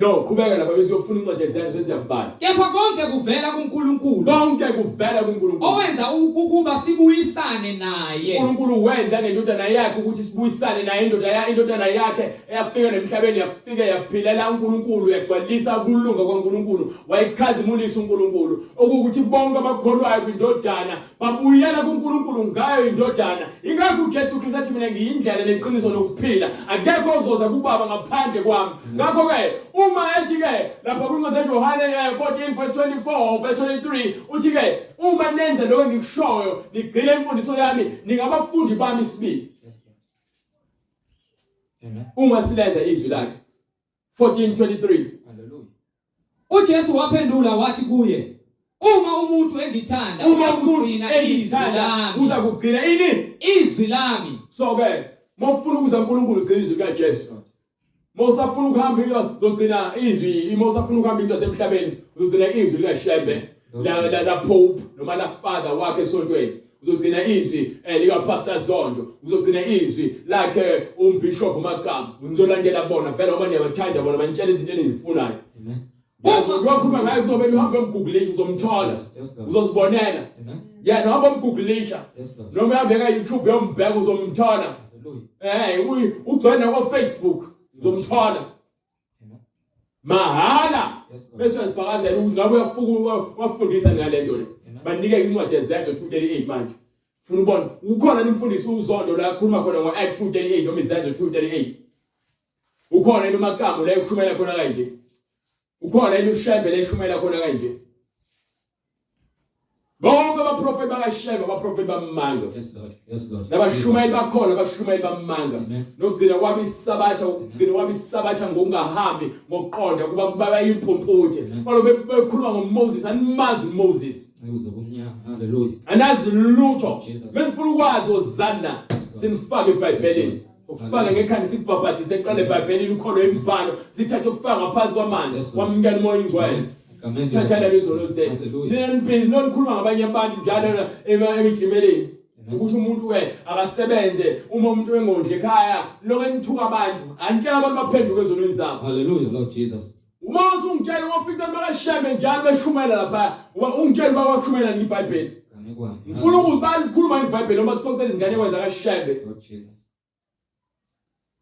No, qhubeka lapha bese uyofuna incwadi yezenzo sesiyabhala. Kepha konke kuvela kuNkulunkulu. Konke kuvela kuNkulunkulu. Owenza ukuba sibuyisane naye. uNkulunkulu wenza ngendodana yakhe ukuthi sibuyisane naye indoda ya indodana yakhe eyafika nemhlabeni yafika yaphilela uNkulunkulu yagcwalisa ukulunga kwaNkulunkulu wayikhazimulisa uNkulunkulu okuwukuthi bonke abakholwayo kwindodana babuyela kuNkulunkulu ngayo indodana ingakho uJesu Kristu athi mina ngiyindlela neqiniso nokuphila akekho ozoza kubaba ngaphandle kwami ngakho ke uma ethi ke lapha kwincwadi kaJohane 14 eh, verse 24 verse 23 uthi ke uma nenza lokho engikushoyo nigcine imfundiso yami ningabafundi bami sibili uma silenza izwi lakhe 14:23 Haleluya uJesu waphendula wathi kuye uma umuntu engithanda uma umuntu uyakugcina izwi engithanda lami uza kugcina ini izwi lami so ke mawufuna ukuza uNkulunkulu ugcina izwi likaJesu mawusafuna ukuhamba uzogcina izwi mawusafuna ukuhamba into yasemhlabeni uzogcina izwi likaShembe la la, la Pope noma la father wakhe esontweni uzogcina izwi eh, lika Pastor Zondo uzogcina izwi lakhe umbishop Magama nizolandela bona vele ngoba niyabathanda bona banitshela izinto enizifunayo Amen. Yazi uyakhuluma ngaye kuzobe uhambe umgooglisha uzomthola Yes, Lord. uzozibonela Amen. yena uhamba umgooglisha Yes, Lord. noma uhambe ka YouTube uyombheka uzomthola Hallelujah. eh ugcwele ko Facebook uzomthola Amen. mahala Yes, Lord. bese uyazifakazela ukuthi ngabe uyafuka wafundisa ngale nto le Amen. banike incwadi yezenzo 238 manje funa ubona ukhona nimfundisi uzondo la akhuluma khona ngo Act 238 noma izenzo 238 ukhona yini uMakamu la ekushumela khona kanje ukhona yini uShembe la eshumela khona kanje bonke abaprofeti bakaShembe abaprofeti bamanga Yes, Lord. Yes, Lord. nabashumayeli bakhona abashumayeli bamanga Amen. nokugcina kwabo isabatha ukugcina kwabo isabatha ngokungahambi ngokuqonda kuba baba impumputhe balo bekhuluma ngoMoses animazi uMoses Ukuze kumnyama. Hallelujah. anazi lutho Jesus. benifuna ukwazi ozana Yes, Lord. sinifake eBhayibhelini Yes, Lord. ukufaka ngekhanda sikubhabhadise eqale eBhayibhelini ukholo imibhalo sithathe ukufaka ngaphansi kwamanzi Yes, Lord. wamukela umoya ingcwele Amen. thathana izono zenu Hallelujah. nina nibhizi nonikhuluma ngabanye abantu njalo emijimeleni ukuthi umuntu ke akasebenze uma umuntu engondli ekhaya lokho enithuka abantu anitshela abantu baphenduke ezonweni zabo Hallelujah, Lord Jesus. uma usungitshela umafica bakashembe njalo beshumela lapha ungitshela uba kwashumela nibhayibheli Nganekwane. ngifuna ukuthi balikhuluma ibhayibheli noma kuxoxela izinganekwane zakashembe Lord Jesus.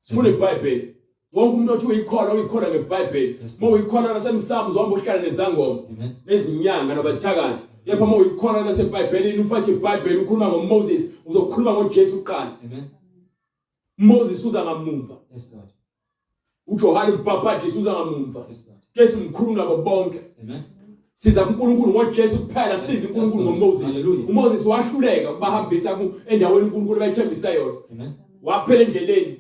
sifuna ibhayibheli wonke umuntu othi uyikholwa uyikholwa ngebhayibheli Yes. uma uyikholwa lasemsamo uzohamba uhlala nezangoma Amen. nezinyanga nabathakathi kepha uma uyikholwa lasebhayibhelini uphathe ibhayibheli ukhuluma ngoMoses uzokhuluma ngoJesu kuqala Amen. Moses uza ngamumva Yes, Lord. uJohane umbhaphatisi uza ngamumva Yes, Lord. Jesu mkhulu nabo bonke Amen. siza kuNkulunkulu ngoJesu kuphela siza uNkulunkulu Yes, Lord. ngoMoses Hallelujah. uMoses wahluleka ukubahambisa ku endaweni uNkulunkulu abayithembisa yona Amen. waphela endleleni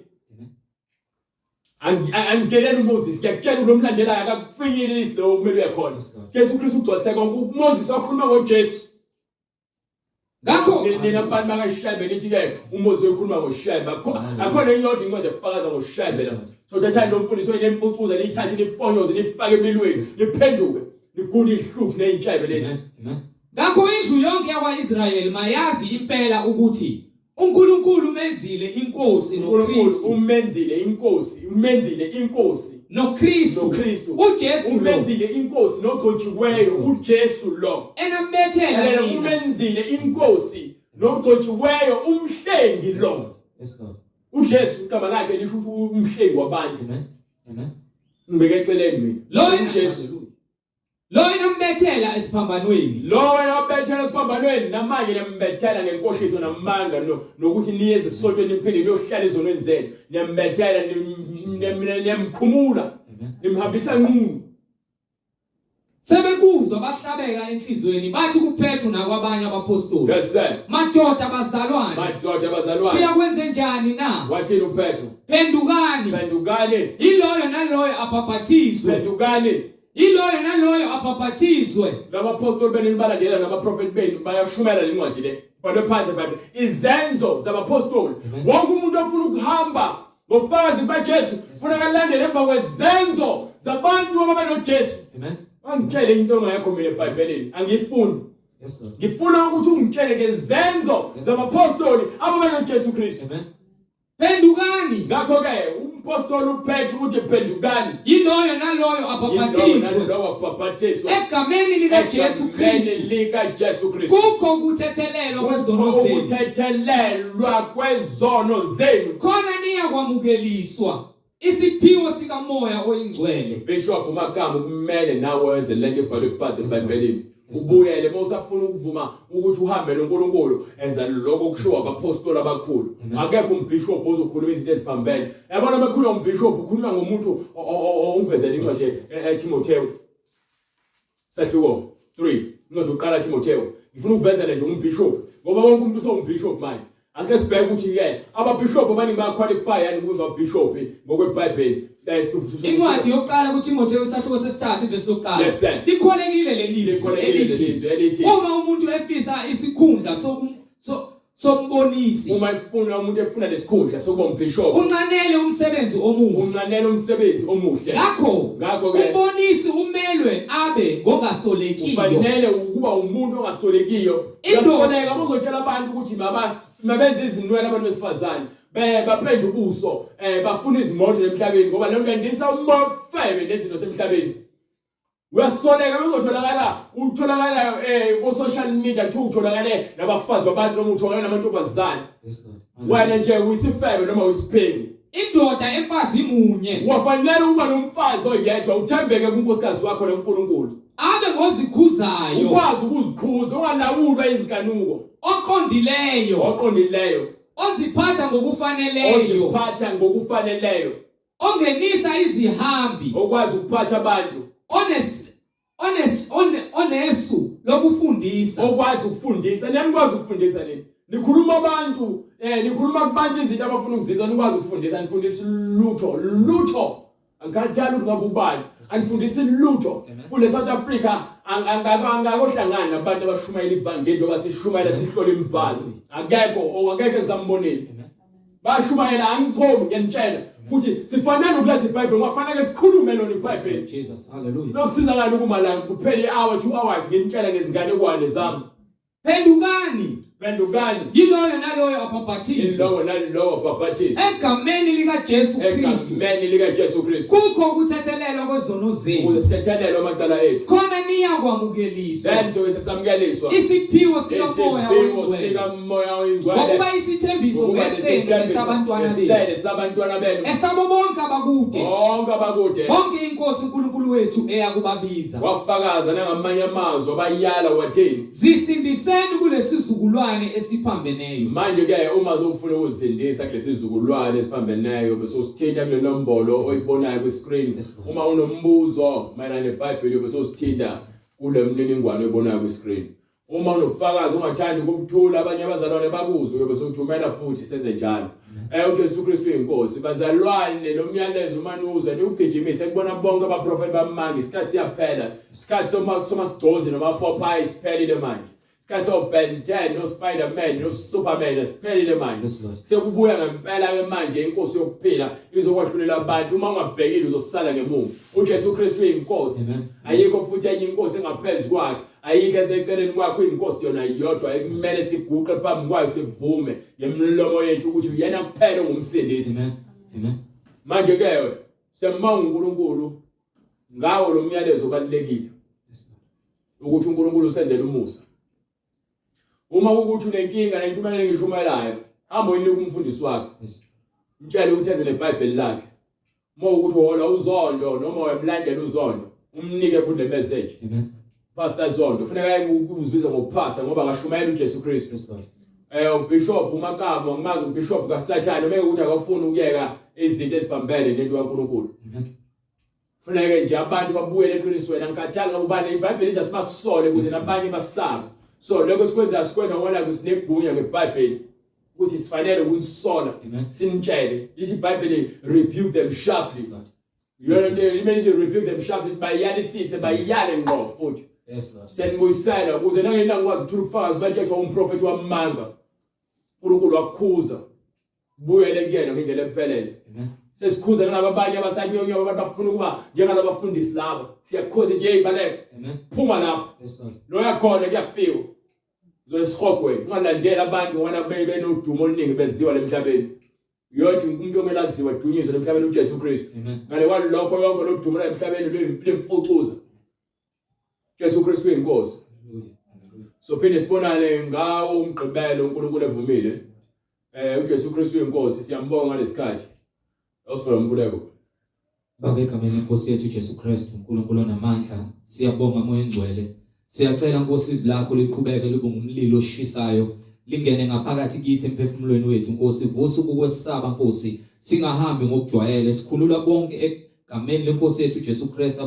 Amen. Angitsheleni uMoses ngiyakutshela unomlandelayo akakufinyelelisi lo kumele uye khona Yes, Lord. Jesu Kristu ugcwalise konke uMoses wakhuluma ngoJesu Ngakho nina abantu bakaShembe nithi ke uMoses ukhuluma ngoShembe akhona enye yodwa incwadi efakaza ngoShembe la so thathani lo mfundiso enemfucuza niyithathe nifonyoze nifake emlilweni niphenduke nigunde ihluthu neyintshebe lezi Amen. Amen. Ngakho indlu yonke yakwaIsrayeli mayazi impela ukuthi uNkulunkulu umenzile inkosi uNkulunkulu noKristu umenzile inkosi umenzile inkosi noKristu noKristu uJesu lo umenzile inkosi nogcotshiweyo uJesu lo enambethela Lalela nina umenzile inkosi nogcotshiweyo umhlengi lo Yes, Lord. uJesu igama lakhe lisho ukuthi umhlengi wabantu Amen. Amen. ngibeke eceleni mina Lo uJesu Lo enambethela esiphambanweni lo wayabethela esiphambanweni namanje niyambethela ngenkohliso namanga no nokuthi niye ezisontweni niphinde niyohlala ezonweni zenu niyambethela niyamkhumula Amen. nimhambisa nqunu Sebekuzwa bahlabeka enhlizweni bathi kuPetru nakwabanye abapostoli yes sir madoda bazalwane madoda bazalwane siyakwenze njani na wathini uPetro phendukani phendukani iloyo naloyo abhabhathizwe phendukani iloyo naloyo abhabhathizwe labapostoli benu nibalandela nabaprofeti benu bayashumela le ncwadi le bhalwe phansi eBhayibheli izenzo zabapostoli Amen. wonke umuntu ofuna ukuhamba ngobufakazi bukaJesu funa kalandele emva kwezenzo zabantu ababenoJesu Amen. angitshele into ongekho mina eBhayibhelini angiyifuni Yes, Lord. ngifuna ukuthi ungitshele ngezenzo Yes. zabapostoli ababenoJesu Kristu Amen. Phendukani ngakho ke Umpostoli uPetru uthi phendukani. Yiloyo naloyo abhabhathizwe. Nalowo abhabhathizwe. Egameni likaJesu Kristu. LikaJesu Kristu. Kukho ukuthethelelwa kwezono zenu. Ukuthethelelwa kwezono zenu. Khona niyakwamukeliswa isiphiwo sikaMoya oyiNgcwele. Bishop uMakamu kumele nawe wenze lento ebhalwe phansi eBhayibhelini. Ubuyele uma usafuna ukuvuma ukuthi uhambe noNkulunkulu enza lokho okushiwo abapostoli abakhulu. Akekho umbishop ozokhuluma izinto eziphambene. Yabona bekhuluma umbishop ukhuluma ngomuntu ongivezela incwadi eTimotheo. Sahluko 3 incwadi yokuqala Timotheo. Ngifuna ukuvezela nje umbishop ngoba wonke umuntu usewumbishop manje. Asike sibheke ukuthi ke ababishop abaningi bayaqualify yani ukuba ababishop ngokweBhayibheli. Incwadi yokuqala kuTimotheo isahluko sesithathu ivesi lokuqala. Likholekile leli zwi elithi uma umuntu efisa isikhundla soku sombonisi uma efuna umuntu efuna lesikhundla sokuba umbishop unxanele umsebenzi omuhle unxanele umsebenzi omuhle ngakho ngakho ke umbonisi umelwe abe ngongasolekiyo ufanele ukuba umuntu ongasolekiyo Uyasoleka uma uzotshela abantu ukuthi maba mabenze izinwele abantu besifazane bapende ubuso bafuna izimoto emhlabeni ngoba lento yandisa umoya ofebe nezinto semhlabeni. Uyasoleka uma uzotholakala utholakala ku social media kuthiwa utholakale nabafazi babantu noma utholakala namantombazane. Wena nje uyisifebe noma uyisiphengi. Indoda emfazi munye. Wafanele ukuba nomfazi oyedwa uthembeke kunkosikazi wakho noNkulunkulu. Abe ngozikhuzayo. Ukwazi ukuzikhuza ungalawulwa izinkanuko. Oqondileyo. Oqondileyo. Oziphatha ngokufaneleyo. Oziphatha ngokufaneleyo. Ongenisa izihambi. Okwazi ukuphatha abantu. Ones ones onesu lokufundisa. Okwazi ukufundisa. Niyakwazi ukufundisa nini? Nikhuluma abantu, nikhuluma kubantu izinto abafuna ukuzizwa, nikwazi ukufundisa, nifundisa lutho, lutho. Angikhathali ukuthi ngabe ubani, anifundisi lutho. Kule South Africa angakahlangani nabantu abashumayela ivangeli njengoba sishumayela sihlola imibhalo. Akekho, akekho engizambonile. Bashumayela angichomi ngiyanitshela ukuthi sifanele ukulazi iBhayibheli ngoba fanele sikhulume lona iBhayibheli. Jesus, hallelujah. Lokusiza ngani ukuma la kuphela i-hour 2 hours nginitshela ngezinganekwane zami. Phendukani. Phendukani. Yiloyo naloyo abhabhathizwe. Yilowo nalowo abhabhathizwe. Egameni likaJesu Kristu. Egameni likaJesu Kristu. Kukho ukuthethelelwa kwezono zenu. Ukuze sithethelelwe amacala ethu. Khona niyakwamukeliswa. Then sobe sesamukeliswa. Isiphiwo sikaMoya oyiNgcwele. Sikamoya oyiNgcwele. Ngokuba isithembiso ngesenu nesabantwana benu. Ngesenu sabantwana benu. Esabo bonke abakude. Bonke abakude. Bonke inkosi uNkulunkulu wethu eyakubabiza. Wafakaza nangamanye amazwi wabayala wathini? Zisindiseni kulesizukulwane esiphambeneyo. Manje ke uma uzofuna ukuzisindisa kulesizukulwane esiphambeneyo bese usithinta kule nombolo oyibonayo kwi-screen. Uma unombuzo mayelana neBhayibheli bese usithinta kule mniningwane oyibonayo kwi-screen. Uma unobufakazi ungathandi ukubuthula abanye abazalwane bakuzwe uyobe sewuthumela futhi senze njalo. UJesu Kristu uyinkosi. Bazalwane lo myalezo uma niwuzwa niwugijimise kubona bonke abaprofeti bamanga isikhathi siyaphela. Isikhathi soma somasigcozi noma-Popeye siphelile manje. Isikhathi so-Ben 10 no-Spider-Man no-Superman siphelile manje. Sekubuya ngempela ke manje inkosi yokuphila izokwahlulela abantu uma ungabhekile uzosala ngemuva. UJesu Kristu uyinkosi. Ayikho futhi enye inkosi engaphezu kwakhe. Ayikho eseceleni kwakho inkosi yona yodwa ekumele siguqe phambi kwayo sivume ngemlomo yethu ukuthi uyena kuphela ongumsindisi. Amen. Amen. Manje ke siyambonga uNkulunkulu ngawo lo myalezo obalulekile ukuthi uNkulunkulu usendele umusa. Uma ukuthi unenkinga nentshumayelo engishumayelayo, hamba uyinike umfundisi wakho. Mtshele ukuthi eze neBhayibheli lakhe. Uma ukuthi uhola uZondo noma uyamlandela uZondo, umnike futhi le message. Amen. Pastor Zondo, funeka aye ukuzibiza ngopastor ngoba akashumayela uJesu Kristu. Yes, Lord. uBishop uMakamu angimazi uBishop kaSathane uma ukuthi akafuni ukuyeka izinto eziphambene nento kaNkulunkulu. Amen. Funeke nje abantu babuyele eqinisweni angikhathali ngobani iBhayibheli lithi asibasole ukuze nabanye basabe. So lokho sikwenza sikwenza ngoba nakho sinegunya ngeBhayibheli ukuthi sifanele ukunisola sinitshele lithi iBhayibheli rebuke them sharply. Yona nto imele nje rebuke them sharply bayalisise bayale ngqo futhi. Yes Lord. Senibuyisela ukuze nangena ngikwazi ukuthola ubufakazi batshethwa umprofeti wamanga. uNkulunkulu wakukhuza. Buyele kuyena ngendlela ephelele. Sesikhuza nalaba abanye abasanyonyoba abantu bafuna ukuba njengalaba bafundisi laba. Siyakukhuza nje hey baleka. Phuma lapho. Yes Lord. Lo yakhona kuyafiwa. Uzoyisihogweni. Ungalandeli abantu ngoba benodumo oluningi beziwa lemhlabeni. Uyothi umuntu omele aziwe adunyiswe emhlabeni uJesu Kristu. Ngale kwalokho yonke lodumo la emhlabeni lwemfucuza. Jesu Kristu uyinkosi. Sophinde sibonane ngawo umgqibelo uNkulunkulu evumile. Eh uJesu Kristu uyinkosi siyambonga ngalesikhathi. Awusivale umkhuleko. Baba egameni lenkosi yethu Jesu Kristu uNkulunkulu onamandla siyabonga moya engcwele siyacela Nkosi izwi lakho liqhubeke libe ngumlilo oshisayo lingene ngaphakathi kithi emphefumulweni wethu Nkosi vusa ukukwesaba Nkosi singahambi ngokujwayele sikhulula bonke egameni lenkosi yethu Jesu Kristu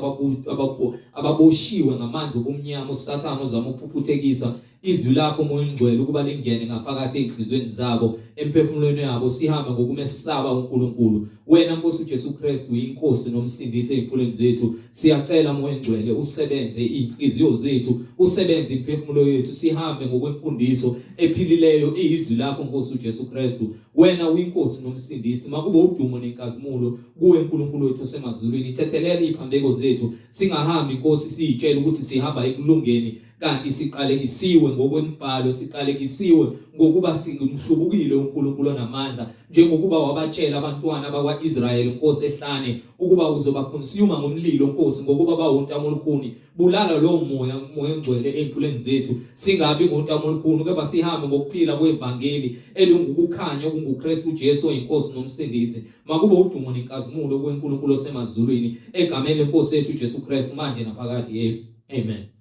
ababoshiwe ngamandla obumnyama uSathane ozama ukuphuphuthekisa izwi lakho Moya oNgcwele ukuba lingene ngaphakathi ezinhlizweni zabo emphefumulweni yabo sihambe ngokumesaba uNkulunkulu wena Nkosi uJesu Kristu uyinkosi nomsindisi ezimpilweni zethu siyacela Moya oNgcwele usebenze inhliziyo zethu usebenze imphefumulo yethu sihambe ngokwemfundiso ephilileyo iyizwi lakho Nkosi uJesu Kristu wena uyinkosi nomsindisi makube udumo nenkazimulo kuwe uNkulunkulu wethu osemazulwini thethelela iziphambeko zethu singahambi Nkosi siyitshela ukuthi sihamba ekulungeni kanti siqalekisiwe ngokwemibhalo siqalekisiwe ngokuba singumhlubukile uNkulunkulu onamandla njengokuba wabatshela abantwana bakwaIsrayeli Nkosi ehlane ukuba uzobaconsume ngomlilo Nkosi ngokuba bawuntamo olukhuni bulala lowo moya moya ongcwele empilweni zethu singabi ngontamo olukhuni kepha sihambe ngokuphila kwevangeli elingukukhanya okunguKristu Jesu oyinkosi nomsindisi makube udumo nenkazimulo kuNkulunkulu osemazulwini egameni lenkosi yethu Jesu Kristu manje naphakade. Amen.